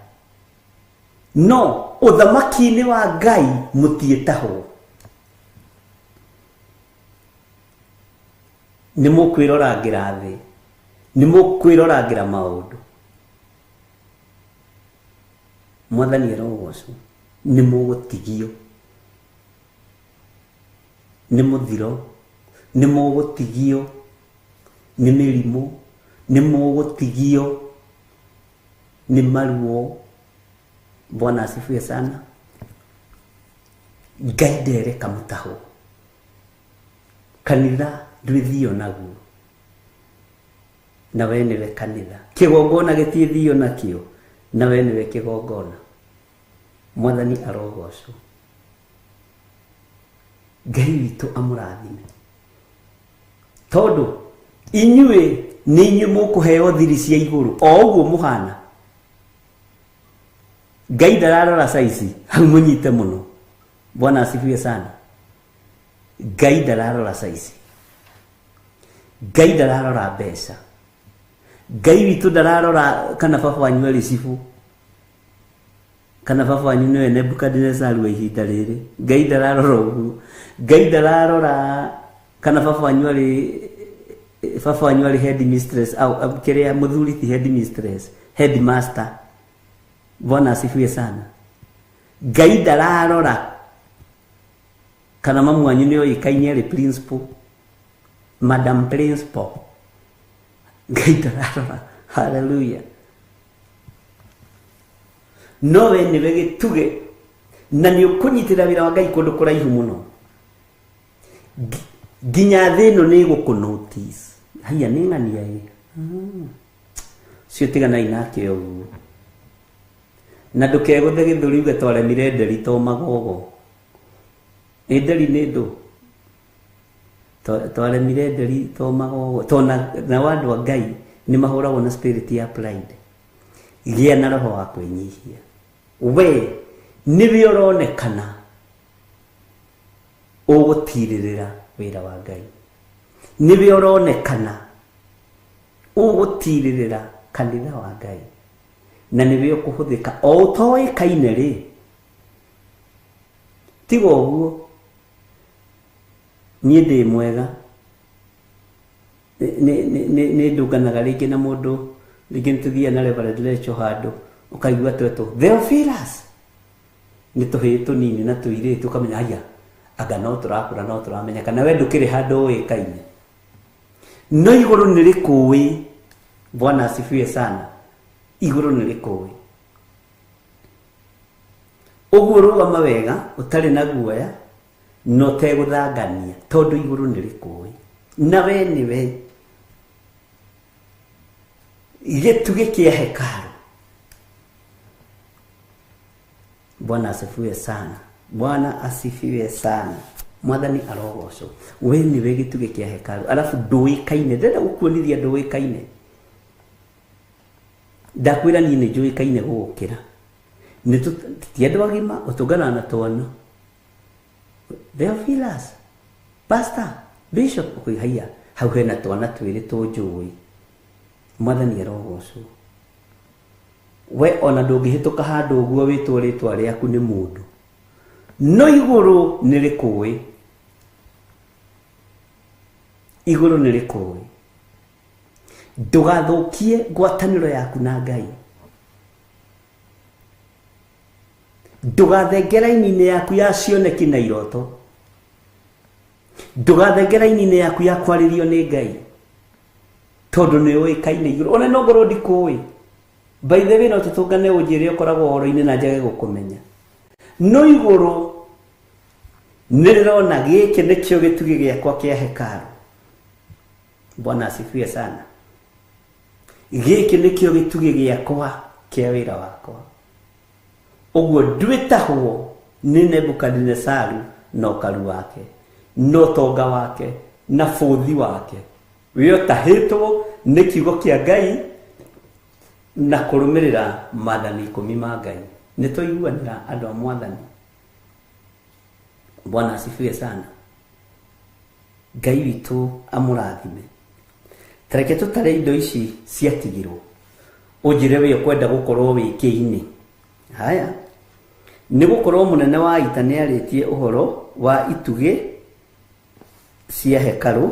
No ũthamaki-inĩ wa Ngai mũtiĩtahwo. Nĩ mũkwĩrorangĩra thĩ. Nĩ mũkwĩrorangĩra maũndũ. Mwathani arogocwo. Nĩ mũgũtigio. Nĩ mũthiro. Nĩ mũgũtigio. Nĩ mĩrimũ. Nĩ mũgũtigio. Nĩ maruo. Bwana asifiwe sana. Ngai ndereka mũtahwo. Kanitha ndwĩthio naguo. Na we nĩwe kanitha. Kĩgongona gĩtiĩthio nakĩo. Na we nĩwe kĩgongona. Mwathani arogocwo. Ngai witũ amũrathime. Tondũ inyuĩ nĩ inyuĩ mũkũheo thiri cia igũrũ o ũguo mũhana. Ngai ndararora saizi, hau mũnyite mũno. Bwana asifiwe sana. Ngai ndararora saizi. Ngai ndararora mbeca. Ngai witũ ndararora kana baba wanyu arĩ cibũ. Kana baba wanyu nĩwe Nebukadinezari wa ihinda rĩrĩ. Ngai ndararora ũguo. Ngai ndararora kana baba wanyu arĩ head mistress au kĩrĩa mũthuri ti head mistress, headmaster. Bwana asifiwe sana. Ngai ndararora kana mamu wanyu nĩ oĩkaine arĩ principal, madam principal. Ngai ndararora. Hallelujah. No we nĩwe gĩtugĩ na nĩ ũkũnyitĩrĩra wĩra wa Ngai kũndũ kũraihu mũno. Nginya thĩ ĩno nĩ ĩgũkũ notice. Haiya nĩ ng'ania ĩ. Cio tiganai nake ũguo. Na ndũkegũthe gĩthũri uge twaremire nderi to magogo. Ĩ nderi nĩ ndũ. Twaremire nderi to magogo. To na andũ a Ngai nĩ mahũragwo na spirit ya pride. Gĩa na roho wa kwĩnyihia. We nĩwe ũronekana ũgũtirĩrĩra wĩra wa Ngai. Nĩwe ũronekana ũgũtirĩrĩra kanitha wa Ngai. Na nĩwe ũkũhũthĩka o ũtoĩkaine rĩ. Tiga ũguo niĩ ndĩ mwega. Nĩ ndũnganaga rĩngĩ na mũndũ, rĩngĩ nĩ tũthiaga na Reverend Lecho handũ, ũkaigua twetwo Theophilus. Nĩ tũhĩĩ tũnini na tũirĩtu, ũkamenya haya, anga no tũrakũra, no tũramenya, kana we ndũkĩrĩ handũ ũĩkaine. No igũrũ nĩ rĩkũĩ. Bwana asifiwe sana. Igũrũ nĩ rĩkũĩ. Ũguo rũgama wega, ũtarĩ na guoya, na ũtegũthangania, tondũ igũrũ nĩ rĩkũĩ. Na we nĩwe gĩtugĩ kĩa hekaru. Bwana asifiwe sana. Bwana asifiwe sana. Mwathani arogocwo. We nĩwe gĩtugĩ kĩa hekaru. Alafu ndũĩkaine. Ndĩrenda gũkuonithia ndũĩkaine. Ndakwĩra niĩ nĩ njũĩkaine gũgũkĩra. Ti andũ agima, ũtũnganaga na twana. Theophilus, pastor, bishop, ũkoiga haiya, hau hena twana twĩrĩ tũnjũĩ. Mwathani arogocwo. We ona ndũngĩhĩtũka handũ ũguo wĩtwo rĩtwa rĩaku nĩ mũndũ. No igũrũ nĩ rĩkũĩ. Igũrũ nĩ rĩkũĩ. Ndũgathũkie ngwatanĩro yaku na Ngai. Ndũgathenge raini-inĩ yaku ya cioneki na iroto. Ndũgathenge raini-inĩ yaku ya kwarĩrio nĩ Ngai. Tondũ nĩ ũĩkaine igũrũ. Ona no ngorwo ndikũĩ. By the way, no tũtũngane ũnjĩre ũkoragwo ũhoro-inĩ na njage gũkũmenya. No igũrũ nĩ rĩrona gĩkĩ nĩkĩo gĩtugĩ gĩakwa kĩa hekaru. Bwana asifiwe sana. Gĩkĩ nĩkĩo gĩtugĩ gĩakwa kĩa wĩra wakwa. Ũguo ndwĩtahwo nĩ Nebukadinesaru na ũkaru wake, na ũtonga wake, na bũthi wake. We ũtahĩtwo nĩ kiugo kĩa Ngai na kũrũmĩrĩra maathani 10 ma Ngai. Nĩ twaiguanĩra andũ a Mwathani. Bwana asifiwe sana. Ngai witũ amũrathime. Tareke tũtare indo ici ciatigirwo. Ũnjĩre we ũkwenda gũkorwo wĩ kĩinĩ. Haya. Nĩ gũkorwo mũnene wa ita nĩ arĩtie ũhoro wa itugĩ cia hekarũ,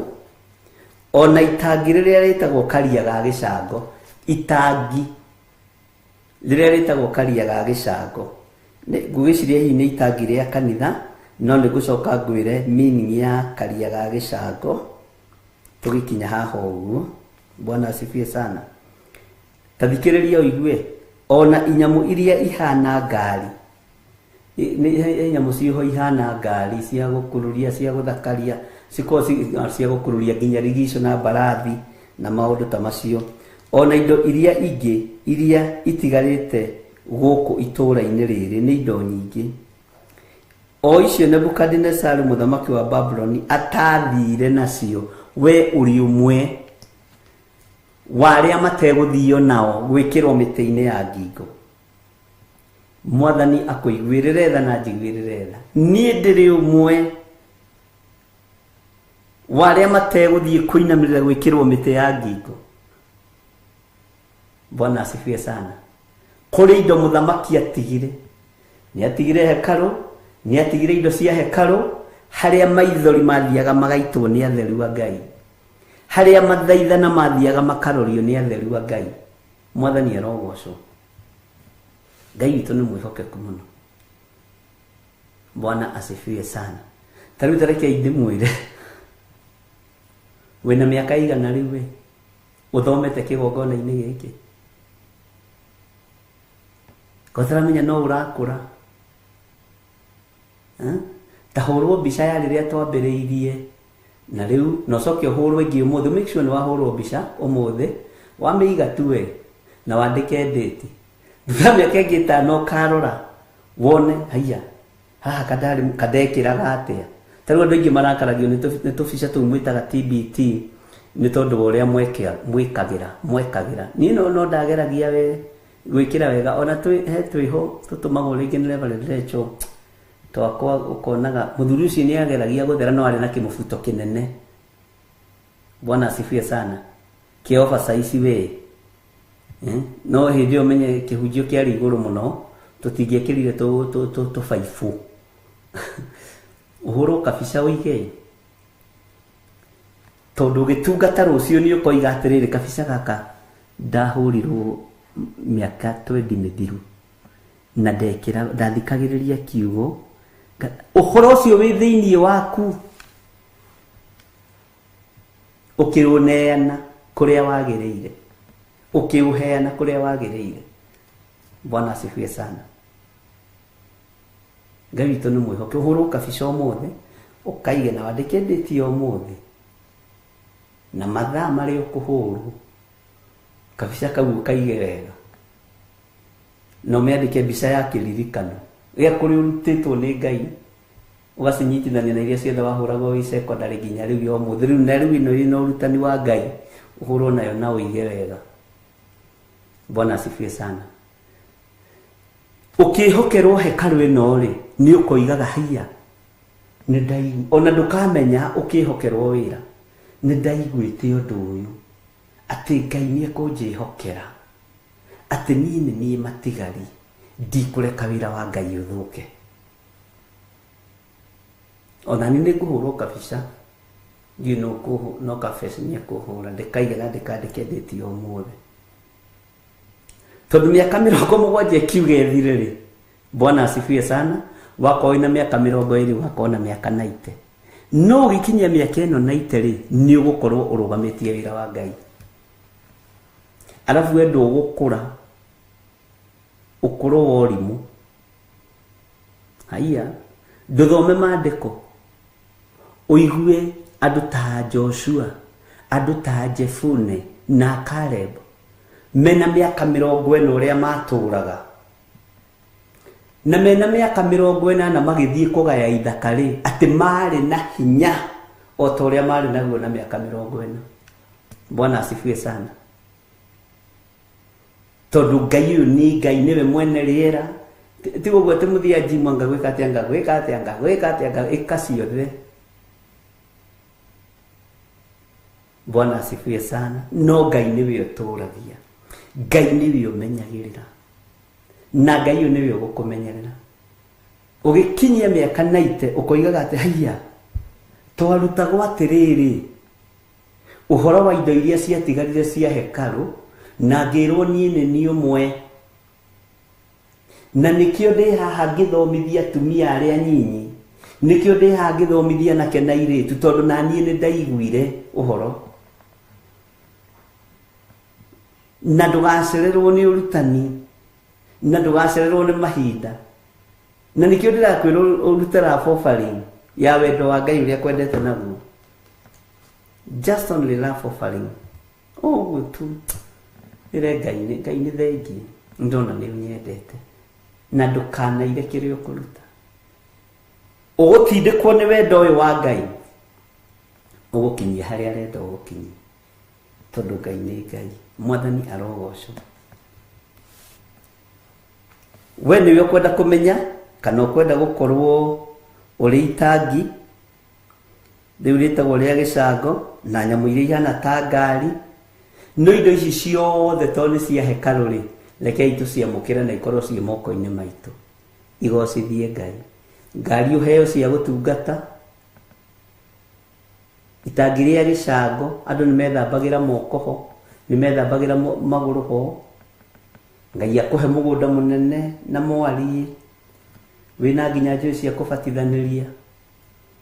ona itangi rĩrĩa rĩtagwo karia ga gĩcango. Itangi rĩrĩa rĩtagwo karia ga gĩcango. Ngwĩciria hihi nĩ itangi rĩa kanitha, no nĩ ngũcoka ngwĩre meaning ya karia ga gĩcango tũgĩkinya haha ũguo. Bwana asifiwe sana. Ta thikĩrĩria ũigue, ona inyamũ iria ihana ngari. Nĩ nyamũ ciho ihana ngari cia gũkururia, cia gũthakaria, cikorwo cia gũkururia nginya rigico na mbarathi na maũndũ ta macio. Ona indo iria ingĩ iria itigarĩte gũkũ itũũra-inĩ rĩrĩ nĩ indo nyingĩ. O icio Nebukadinesaru mũthamaki wa Babuloni atathire nacio, we ũrĩ ũmwe wa arĩa mategũthio nao gwĩkĩrwo mĩtĩ-inĩ ya ngingo. Mwathani akũiguĩrĩre tha na njiguĩrĩre tha. Niĩ ndĩrĩ ũmwe wa arĩa mategũthiĩ kũinamĩrĩra gwĩkĩrwo mĩtĩ ya ngingo. Bwana asifiwe sana. Kũrĩ indo mũthamaki atigire. Nĩ atigire hekarũ, nĩ atigire indo cia hekarũ, harĩa maithori mathiaga magaitwo nĩ atheru a Ngai. Harĩa mathaithana mathiaga makarorio nĩ atheru a Ngai. Mwathani arogocwo. Ngai witũ nĩ mwĩhokeku mũno. Bwana asifiwe sana. Ta rĩu tareke ndĩmwĩre, wĩna mĩaka igana rĩu we ũthomete kĩgongona-inĩ gĩkĩ, kotaramenya no ũrakũra. Ta hũrwo mbica ya rĩrĩa twambĩrĩirie na rĩu, na ũcoke ũhũrwo ĩngĩ ũmũthĩ. Make sure nĩ wahũrwo mbica ũmũthĩ, wamĩiga tu we. Na wandĩke ndĩti. Thutha mĩaka ĩngĩ 5 ũkarora wone haiya haha kadarĩ kadekĩraga atĩa. Ta rĩu andũ aingĩ marakaragio nĩ tũbica tũu mwĩtaga TBT nĩ tondũ wa ũrĩa mwekagĩra. Niĩ no ndageragia we gwĩkĩra wega ona he twĩho tũtũmagwo rĩngĩ nĩ Reverend Rachel twakwa ũkonaga mũthuri ũcio nĩ ageragia gũthera no arĩ na kĩmũbuto kĩnene. Bwana asifiwe sana. Kĩ oversize we. No hĩndĩ ĩyo menye kĩhunjio kĩarĩ igũrũ mũno tũtingĩekĩrire tũbaibũ. Ũhũrwo kabica ũige tondũ ũgĩtungata rũciũ nĩ ũkoiga atĩrĩrĩ kabica gaka ndahũrirwo mĩaka 20 mĩthiru na ndekĩra ndathikagĩrĩria kiugo. Ũhoro ũcio wĩ thĩinĩ waku ũkĩũneana kũrĩa wagĩrĩire, ũkĩũheana kũrĩa wagĩrĩire. Bwana asifiwe sana. Ngai witũ nĩ mwĩhoke. Ũhũrwo kabica ũmũthĩ ũkaige na wandĩke ndĩti ya ũmũthĩ na mathaa marĩa ũkũhũrwo kabica kau ũkaige wega na ũmĩandĩke mbica ya kĩririkano gĩa kũrĩa ũrutĩtwo nĩ Ngai ũgacinyitithania na iria ciothe wahũragwo wĩ secondary nginya rĩu ya ũmũthĩ. Rĩu na rĩu ĩno ĩna ũrutani wa Ngai ũhũrwo nayo na ũige wega. Bwana asifiwe sana. Ũkĩhokerwo hekarũ ĩno rĩ nĩ ũkoigaga haiya nĩ ndaigua, ona ndũkamenya ũkĩhokerwo wĩra nĩ ndaiguĩte ũndũ ũyũ atĩ Ngai nĩ ekũnjĩhokera atĩ niĩ nĩ niĩ matigari ndikũreka wĩra wa Ngai ũthũke. Ona niĩ nĩ ngũhũrwo kabica ndiũĩ no kabica nĩ ekũhũra ndĩkaige na ndĩkandĩke ndĩti ya ũmũthĩ tondũ mĩaka 70 ĩkiuga ĩthire rĩ. Bwana asifiwe sana. Wakorwo wĩna mĩaka 20 ũgakorwo na mĩaka 90 no ũgĩkinyia mĩaka ĩno 90 rĩ nĩ ũgũkorwo ũrũgamĩtie wĩra wa Ngai. Arabu we ndũgũkũra ũkũrũ wa ũrimũ. Haiya ndũthome maandĩko ũigue andũ ta Joshua andũ ta Jefune na Caleb mena mĩaka 40 ũrĩa matũraga na mena mĩaka 40 magĩthiĩ kũgaya ithaka rĩ atĩ marĩ na hinya o ta ũrĩa marĩ naguo na mĩaka 40. Bwana asifiwe sana. Tondũ Ngai ũyũ nĩ Ngai nĩwe mwene rĩera. Ti ũguo atĩ mũthiĩ njimu anga gwĩka atĩa anga gwĩka atĩa anga gwĩka atĩa anga ĩka ciothe. Bwana asifiwe sana. No Ngai nĩwe ũtũragia, Ngai nĩwe ũmenyagĩrĩra na Ngai ũyũ nĩwe ũgũkũmenyerera. Ũgĩkinyia mĩaka 90 ũkoigaga atĩ haiya twarutagwo atĩrĩrĩ ũhoro wa indo iria ciatigarire cia hekarũ na ngĩrwo niĩ nĩ niĩ ũmwe na nĩkĩo ndĩ haha ngĩthomithia atumia arĩa nyinyi, nĩkĩo ndĩ haha ngĩthomithia anake na airĩtu tondũ na niĩ nĩ ndaiguire ũhoro. Na ndũgacererwo nĩ ũrutani na ndũgacererwo nĩ mahinda na nĩkĩo ndĩrakwĩra ũrute love offering ya wendo wa Ngai ũrĩa kwendete naguo. Just only love offering ũguo tu. Ĩre Ngai Ngai nĩ thengi ndona nĩ ũnyendete na ndũkanaire kĩrĩa ũkũruta. Ũgũtindĩkwo nĩ wendo ũyũ wa Ngai ũgũkinyia harĩa arenda ũgũkinyia tondũ Ngai nĩ Ngai. Mwathani arogocwo. We nĩwe ũkwenda kũmenya kana ũkwenda gũkorwo ũrĩ itangi rĩu rĩtagwo rĩa gĩcango na nyamũ iria ihana ta ngari. No indo ici ciothe tondũ nĩ cia hekarũ rĩ rekei tũciamũkĩre na ikorwo ciĩ moko-inĩ maitũ. Igocithie Ngai. Ngari ũheo cia gũtungata itangi rĩa gĩcango andũ nĩ methambagĩra moko ho nĩ methambagĩra magũrũ ho. Ngai akũhe mũgũnda mũnene na mwariĩ wĩna nginya njũĩ cia kũbatithanĩria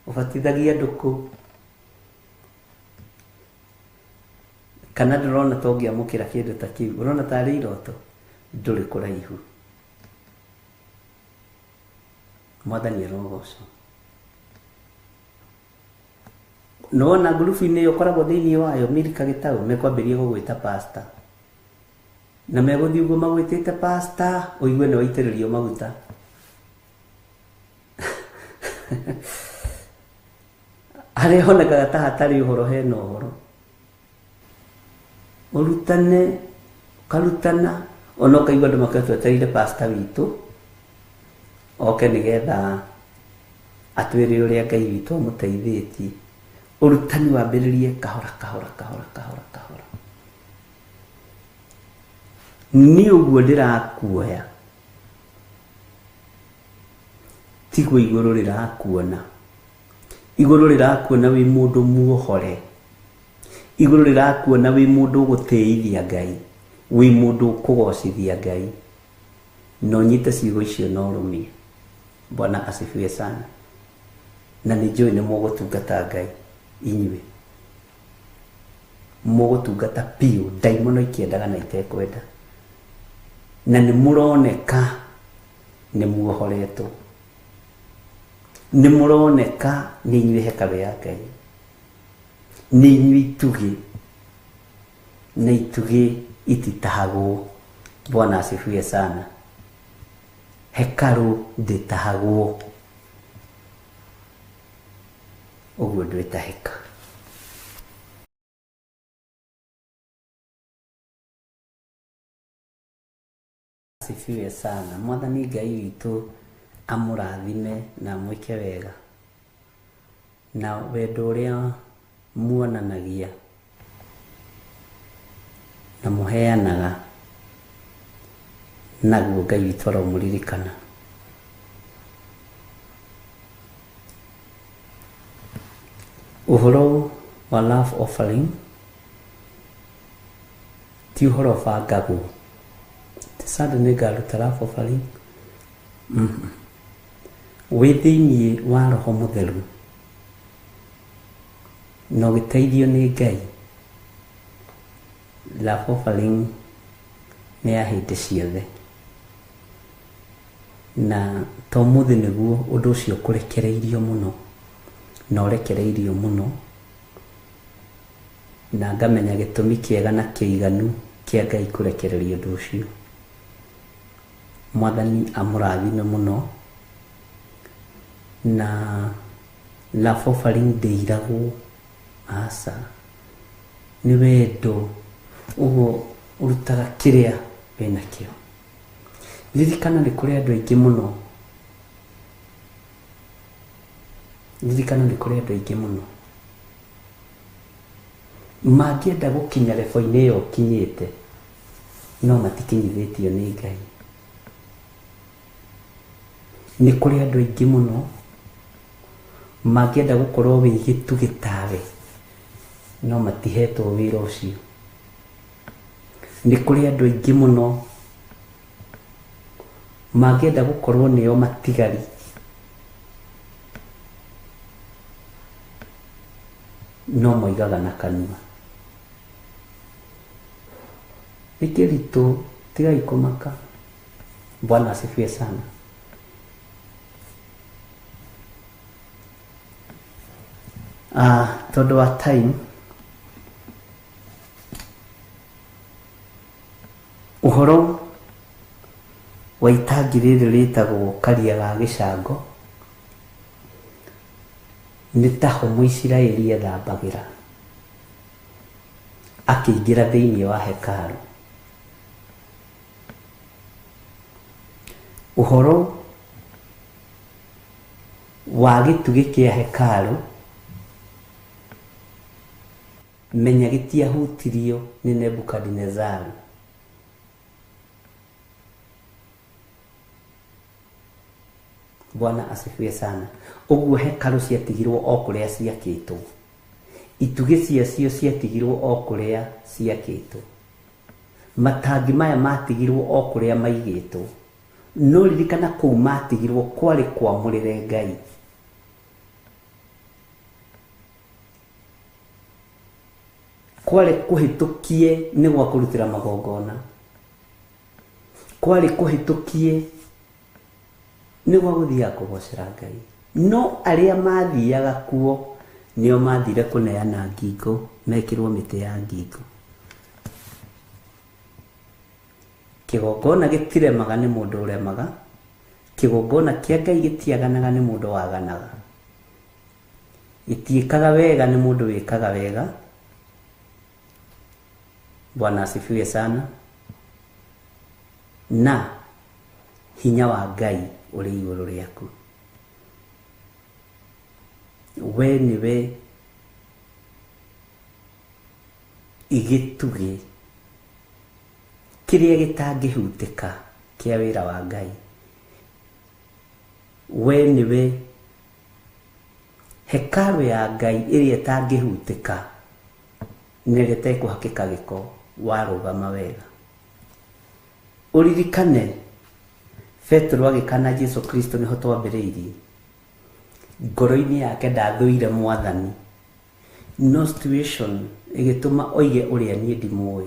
ũbatithagia andũ kũu. Kana ndũrona ta ũngĩamũkĩra kĩndũ ta kĩu, ũrona tarĩ iroto, ndũrĩ kũraihu. Mwathani arogocwo. Nĩwona ngurubu-inĩ ĩyo ũkoragwo thĩinĩ wayo Milka Gĩtaũ mekwambĩrĩria gũgwĩta pastor. Na megũthiĩ ũguo magwĩtĩte pastor, ũigue nĩ waitĩrĩrio maguta. Harĩa honekaga ta hatarĩ ũhoro hena ũhoro. Ũrutane, ũkarutana, ona ũkaigua andũ makiuga twetereire pastor witũ oke nĩgetha atwĩre ũrĩa Ngai witũ amũteithĩtie. Ũrutani wambĩrĩrie kahora kahora kahora kahora kahora. Niĩ ũguo ndĩrakuoya tiguo igũrũ rĩrakuona. Igũrũ rĩrakuona wĩ mũndũ muohore. Igũrũ rĩrakuona wĩ mũndũ ũgũtĩithia Ngai, wĩ mũndũ ũkũgocithia Ngai. Na ũnyite ciugo icio na ũrũmie. Bwana asifiwe sana. Na nĩ njũĩ nĩ mũgũtungata Ngai inyuĩ. Mũgũtungata biũ, ndaimono ikĩendaga na itekwenda. Na nĩ mũroneka nĩ muohoretwo. Nĩ mũroneka nĩ inyuĩ hekarũ ya Ngai. Nĩ inyuĩ itugĩ. Na itugĩ ititahagwo. Bwana asifiwe sana. Hekarũ ndĩtahagwo. Ũguo ndwĩtahĩka. Asifiwe sana. Mwathani Ngai witũ amũrathime na amwĩke wega. Na wendo ũrĩa muonanagia na mũheanaga naguo Ngai witũ aromũririkana. Ũhoro wa love offering ti ũhoro ũbangagwo. Ti Sunday nĩngaruta love offering. Wĩ thĩiniĩ wa Roho Mũtheru na ũgĩteithio nĩ Ngai, love offering nĩ ya hĩndĩ ciothe. Na to ũmũthĩ nĩguo ũndũ ũcio ũkũrekereirio mũno, na ũrekereirio mũno, na ngamenya gĩtũmi kĩega na kĩiganu kĩa Ngai kũrekereria ũndũ ũcio. Mwathani amũrathime mũno. Na love offering ndĩiragwo, aca. Nĩ wendo, ũguo ũrutaga kĩrĩa wĩnakĩo. Ririkana nĩ kũrĩ andũ aingĩ mũno. Ririkana nĩ kũrĩ andũ aingĩ mũno mangĩenda gũkinya lebo-inĩ ĩyo ũkinyĩte, no matikinyithĩtio nĩ Ngai. Nĩ kũrĩ andũ aingĩ mũno mangĩenda gũkorwo wĩ gĩtugĩ tawe, no matihetwo wĩra ũcio. Nĩ kũrĩ andũ aingĩ mũno mangĩenda gũkorwo nĩo matigari, no moigaga na kanua. Nĩ kĩritũ, tigai kũmaka. Bwana asifiwe sana. Tondũ wa time, ũhoro wa itangi rĩrĩ rĩtagwo Karia ga Gĩcango nĩ taho Mũisiraeli ethambagĩra akĩingĩra thĩinĩ wa hekarũ. Ũhoro wa gĩtugĩ kĩa hekarũ menya gĩtiahutirio nĩ Nebukadinezaru. Bwana asifiwe sana. Ũguo hekarũ ciatigirwo o kũrĩa ciakĩtwo. Itugĩ ciacio ciatigirwo o kũrĩa ciakĩtwo. Matangi maya matigirwo o kũrĩa maigĩtwo. No ririkana kũu matigirwo kwarĩ kwamũrĩre Ngai. Kwarĩ kũhĩtũkie nĩ gwa kũrutĩra magongona. Kwarĩ kũhĩtũkie nĩ gwa gũthiaga kũgocera Ngai. No arĩa mathiaga kuo nĩo mathire kũneana ngingo, mekĩrwo mĩtĩ ya ngingo. Kĩgongona gĩtiremaga nĩ mũndũ ũremaga, kĩgongona kĩa Ngai gĩtiaganaga nĩ mũndũ waganaga, gĩtiĩkaga wega nĩ mũndũ wĩkaga wega. Bwana asifiwe sana. Na hinya wa Ngai ũrĩ igũrũ rĩaku. We nĩwe igĩtugĩ kĩrĩa gĩtangĩhutĩka kĩa wĩra wa Ngai. We nĩwe hekarũ ya Ngai ĩrĩa ĩtangĩhutĩka na ĩrĩa ĩtekũhakĩka gĩko warũgama wega. Ũririkane Petero agĩkana Jesu Kristo nĩho twambĩrĩirie. Ngoro-inĩ yake ndathũire Mwathani, no situation ĩgĩtũma oige ũrĩa niĩ ndimũĩ.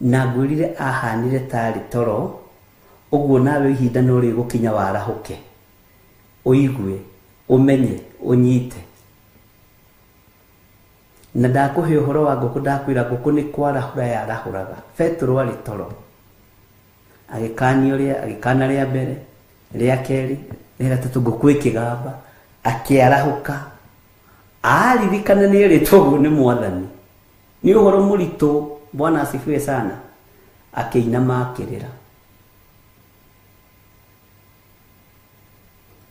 Na ngwĩrire ahanire tarĩ toro, ũguo nawe ihinda no rĩgũkinya warahũke, ũigue, ũmenye, ũnyite. Na ndakũhe ũhoro wa ngũkũ, ndakwĩra ngũkũ nĩ kwarahũra yarahũraga. Petero arĩ toro, agĩkanio rĩa, agĩkana rĩa mbere, rĩa kerĩ, rĩa gatatũ, ngũkũ ĩkĩgamba, akĩarahũka. Aririkana nĩ erĩtwo ũguo nĩ Mwathani. Nĩ ũhoro mũritũ, Bwana asifiwe sana. Akĩinama akĩrĩra.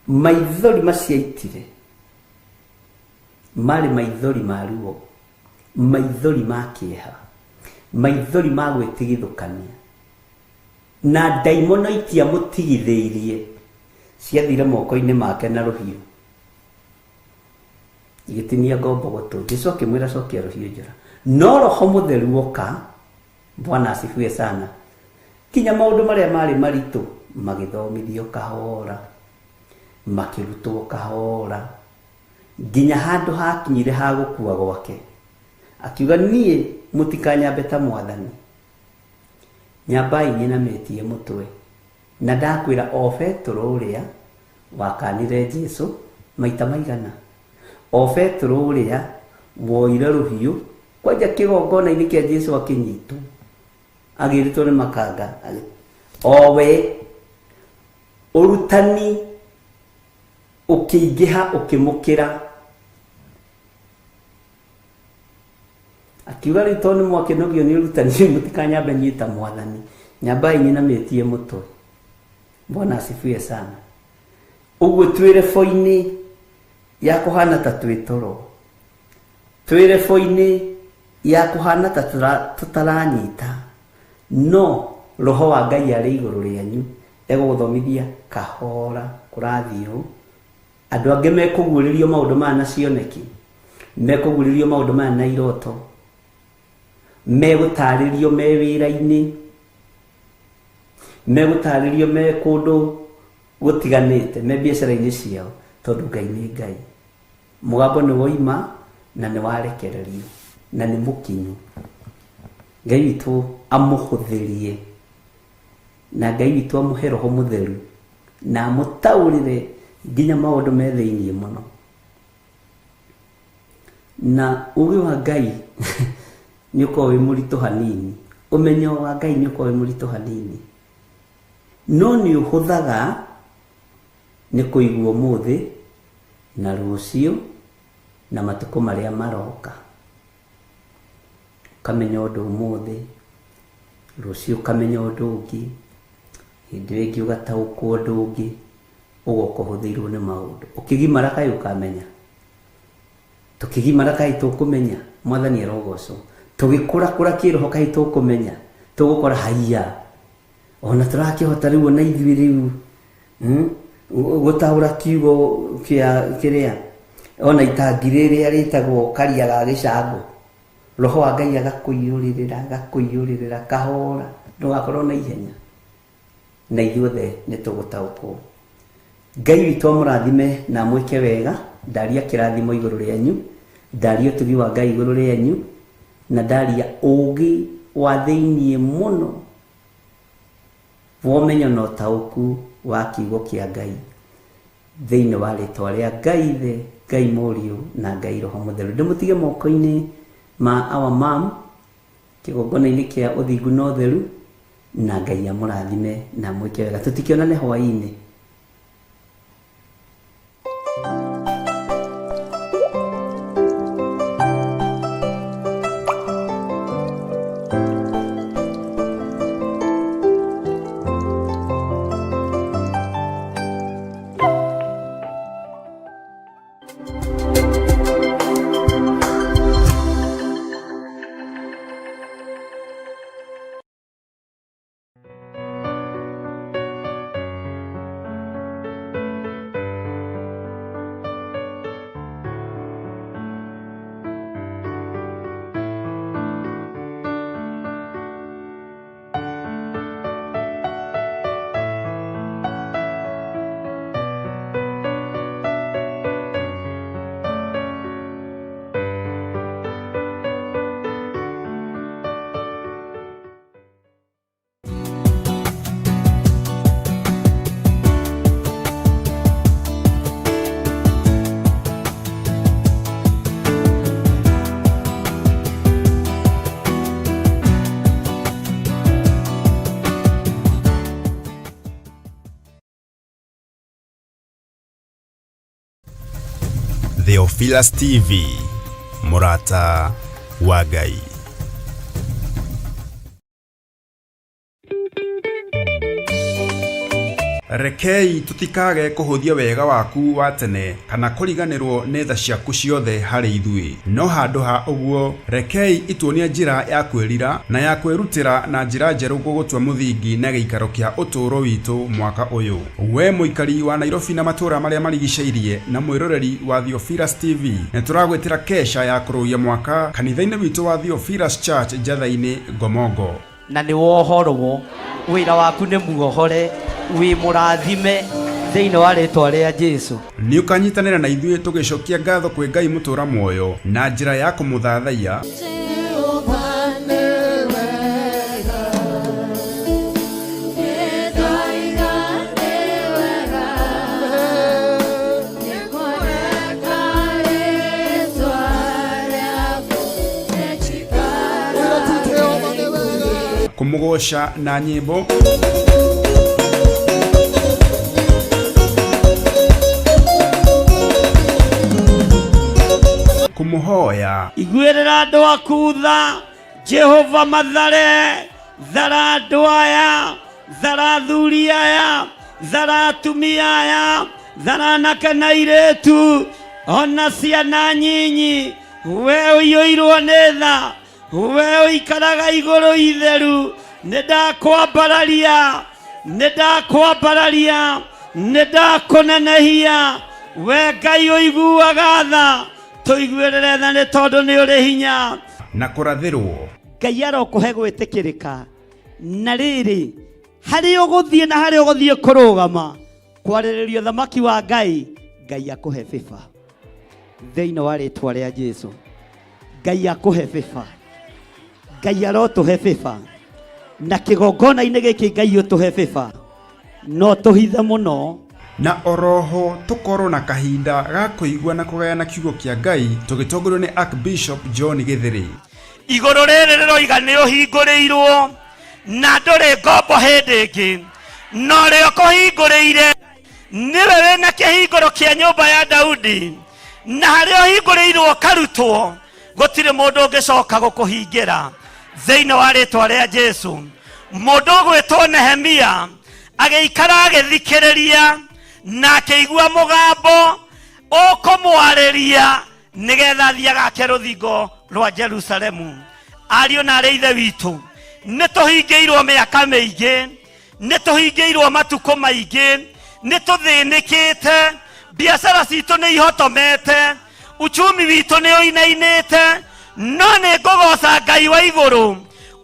Maithori macio aitire marĩ maithori ma ruo, maithori ma kĩeha, maithori ma gwĩtigithũkania. Na ndaimono itiamũtigithĩirie, ciathire moko-inĩ make na rũhiũ, igĩtinia ngombo gũtũ. Jesu akĩmwĩra cokia rũhiũ njora. No Roho Mũtheru oka, Bwana asifiwe sana, kinya maũndũ marĩa marĩ maritũ magĩthomithio kahora, makĩrutwo kahora, nginya handũ hakinyire ha gũkua gwake. Akiuga niĩ mũtikanyambe ta Mwathani, nyambai nyinamĩtie mũtwe. Na ndakwĩra o Petero ũrĩa wakanire Jesu maita maigana, o Petero ũrĩa woire rũhiũ kwanja kĩgongona-inĩ kĩa Jesu akĩnyitwo, agĩrĩtwo nĩ makanga, owe ũrutani ũkĩingĩha ũkĩmũkĩra. Akiuga rĩu tondũ nĩ mwakĩnogio nĩ ũrutani, mũtikanyambe niĩ ta Mwathani, nyambai nyinamĩtie mũtwe. Bwana asifiwe sana. Ũguo twĩ rebo-inĩ ya kũhana ta twĩ toro, twĩ rebo-inĩ ya kũhana ta tũtaranyita, no Roho wa Ngai arĩ igũrũ rĩanyu, egũgũthomithia kahora kũrathiĩ ũũ. Andũ angĩ mekũguũrĩrio maũndũ maya na cioneki, mekũguũrĩrio maũndũ maya na iroto, megũtarĩrio me wĩra-inĩ, megũtarĩrio me kũndũ gũtiganĩte, me biacara-inĩ ciao, tondũ Ngai nĩ Ngai. Mũgambo nĩ woima na nĩ warekererio na nĩ mũkinyu. Ngai witũ amũhũthĩrie, na Ngai witũ amũhe Roho Mũtheru na amũtaũrĩre nginya maũndũ me thĩinĩ mũno. Na ũũgĩ wa Ngai nĩ ũkoragwo wĩ mũritũ hanini, ũmenyo wa Ngai nĩ ũkoragwo wĩ mũritũ hanini, no nĩ ũhũthaga nĩ kũigua ũmũthĩ na rũciũ na matukũ marĩa maroka. Ũkamenya ũndũ ũmũthĩ, rũciũ ũkamenya ũndũ ũngĩ, hĩndĩ ĩyo ĩngĩ ũgataũkwo ũndũ ũngĩ, ũgoka ũhũthĩirwo nĩ maũndũ. Ũkĩgimara kaĩ ũkamenya, tũkĩgimara kaĩ tũkũmenya, Mwathani arogocwo. Tũgĩkũrakũra kĩroho kaĩ tũkũmenya, tũgũkora haiya ona tũrakĩhota rĩu ona ithuĩ rĩu gũtaũra kiugo kĩa kĩrĩa ona itangi rĩrĩa rĩtagwo karia ga gĩcango. Roho wa Ngai agakũiyũrĩrĩra, agakũiyũrĩrĩra kahora, ndũgakorwo na ihenya, na ithuothe nĩ tũgũtaũkwo. Ngai witũ amũrathime na amwĩke wega. Ndaria kĩrathimo igũrũ rĩanyu, ndaria ũtugi wa Ngai igũrũ rĩanyu, na ndaria ũũgĩ wa thĩinĩ mũno wa ũmenyo na ũtaũku wa kiugo kĩa Ngai, thĩinĩ wa rĩtwa rĩa Ngai Ithe, Ngai Mũriũ na Ngai Roho Mũtheru. Ndĩmũtige moko-inĩ ma our mom kĩgongona-inĩ kĩa ũthingu na ũtheru, Na Ngai amũrathime na amwĩke wega. Tũtikĩonane hwaĩ-inĩ. Theophilus TV, mũrata wa Ngai. Rekei tũtikage kũhũthia wega waku wa tene kana kũriganĩrwo nĩ tha ciaku ciothe harĩ ithuĩ. No handũ ha ũguo, rekei ituonie njĩra ya kwĩrira na ya kwĩrutĩra na njĩra njerũ gũgũtua mũthingi na gĩikaro kĩa ũtũũro witũ mwaka ũyũ. We mũikari wa Nairobi na matũũra marĩa marigicĩirie na mwĩroreri wa Theophilus TV, nĩ tũragwĩtĩra kesha ya kũrũgia mwaka kanitha-inĩ witũ wa Theophilus Church Njatha-inĩ Ngomongo. Na nĩ wohorwo, wĩra waku nĩ muohore, wĩ mũrathime thĩinĩ wa rĩtwa rĩa Jesu. Nĩ ũkanyitanĩra na ithuĩ tũgĩcokia ngatho kwĩ Ngai mũtũra muoyo na njĩra ya kũmũthathaiya, kũmũgoca na nyĩmbo, kũmũhoya, Iguĩrĩra andũ aku tha, Jehova mathare, thara andũ aya, thara athuri aya, thara atumia aya, thara anake na airĩtu, ona ciana nyinyi. We ũiyũirwo nĩ tha, we ũikaraga igũrũ itheru, nĩ ndakwambararia, nĩ ndakwambararia, nĩ ndakũnenehia. We Ngai ũiguaga tha, tũiguĩrĩre tha nĩ tondũ nĩ ũrĩ hinya. Na kũrathĩrwo. Ngai arokũhe gwĩtĩkĩrĩka. Na rĩrĩ, harĩa ũgũthiĩ na harĩa ũgũthiĩ kũrũgama kwarĩrĩria ũthamaki wa Ngai, Ngai akũhe favor thĩinĩ wa rĩtwa rĩa Jesu. Ngai akũhe favor, Ngai arotũhe favor, na kĩgongona-inĩ gĩkĩ Ngai ũtũhe favor, no tũhithe mũno. Na oroho tũkorwo na kahinda ga kũigua na kũgayana kiugo kĩa Ngai tũgĩtongorio nĩ Archbishop John Gĩthĩrĩ. Igũrũ rĩrĩ rĩroiga nĩ ũhingũrĩirwo na ndũrĩ ngombo hĩndĩ ĩngĩ, na ũrĩa ũkũhingũrĩire nĩwe wĩna kĩhingũro kĩa nyũmba ya Daudi, na harĩa ũhingũrĩirwo ũkarutwo gũtirĩ mũndũ ũngĩcoka gũkũhingĩra thĩinĩ wa rĩtwa rĩa Jesu. Mũndũ ũgwĩtwo Nehemia agĩikara agĩthikĩrĩria na akĩigua mũgambo ũkũmwarĩria nĩgetha athiĩ agake rũthingo rwa Jerusalemu. Ariũ na arĩ ithe witũ, nĩ tũhingĩirwo mĩaka mĩingĩ, nĩ tũhingĩirwo matukũ maingĩ, nĩ tũthĩnĩkĩte, biacara citũ nĩ ihotomete, uchumi witũ nĩ ũinainĩte, no nĩ ngũgoca Ngai wa igũrũ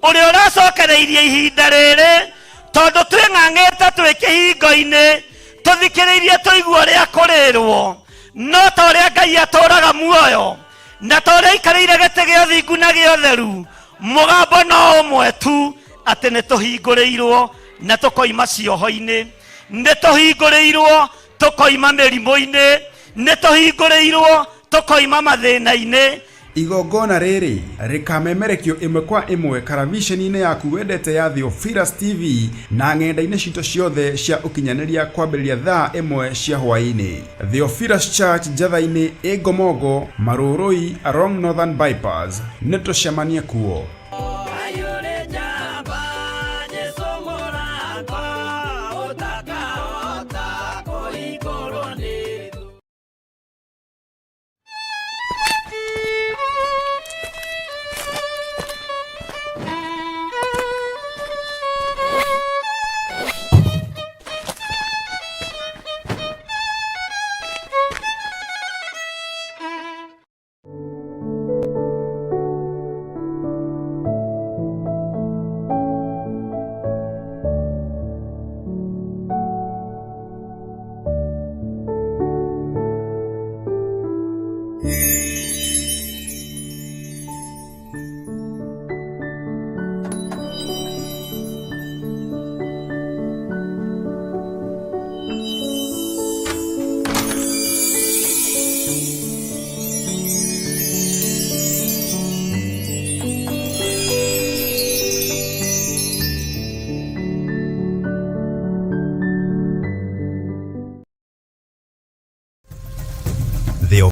ũrĩa ũracokereirie ihinda rĩrĩ, tondũ twĩng'ang'ĩte twĩ kĩhingo-inĩ tũthikĩrĩirie tũigua ũrĩa kũrĩrwo, no ta ũrĩa Ngai atũraga muoyo na ta ũrĩa aikarĩire gĩtĩ gĩa ũthingu na gĩa ũtheru, mũgambo no ũmwe tu, atĩ nĩ tũhingũrĩirwo na tũkoima cioho-inĩ, nĩ tũhingũrĩirwo tũkoima mĩrimũ-inĩ, nĩ tũhingũrĩirwo tũkoima mathĩna-inĩ. Igongona rĩrĩ rĩkamemerekio ĩmwe kwa ĩmwe karaviceni-inĩ yaku wendete ya Theophilus TV na ng'enda-inĩ citũ ciothe cia ũkinyanĩria kwambĩrĩria thaa ĩmwe cia hwaĩ-inĩ. Theophilus Church Njatha-inĩ ĩ Ngomongo, Marũrũi along Northern Bypass. Nĩtũcemanie kuo.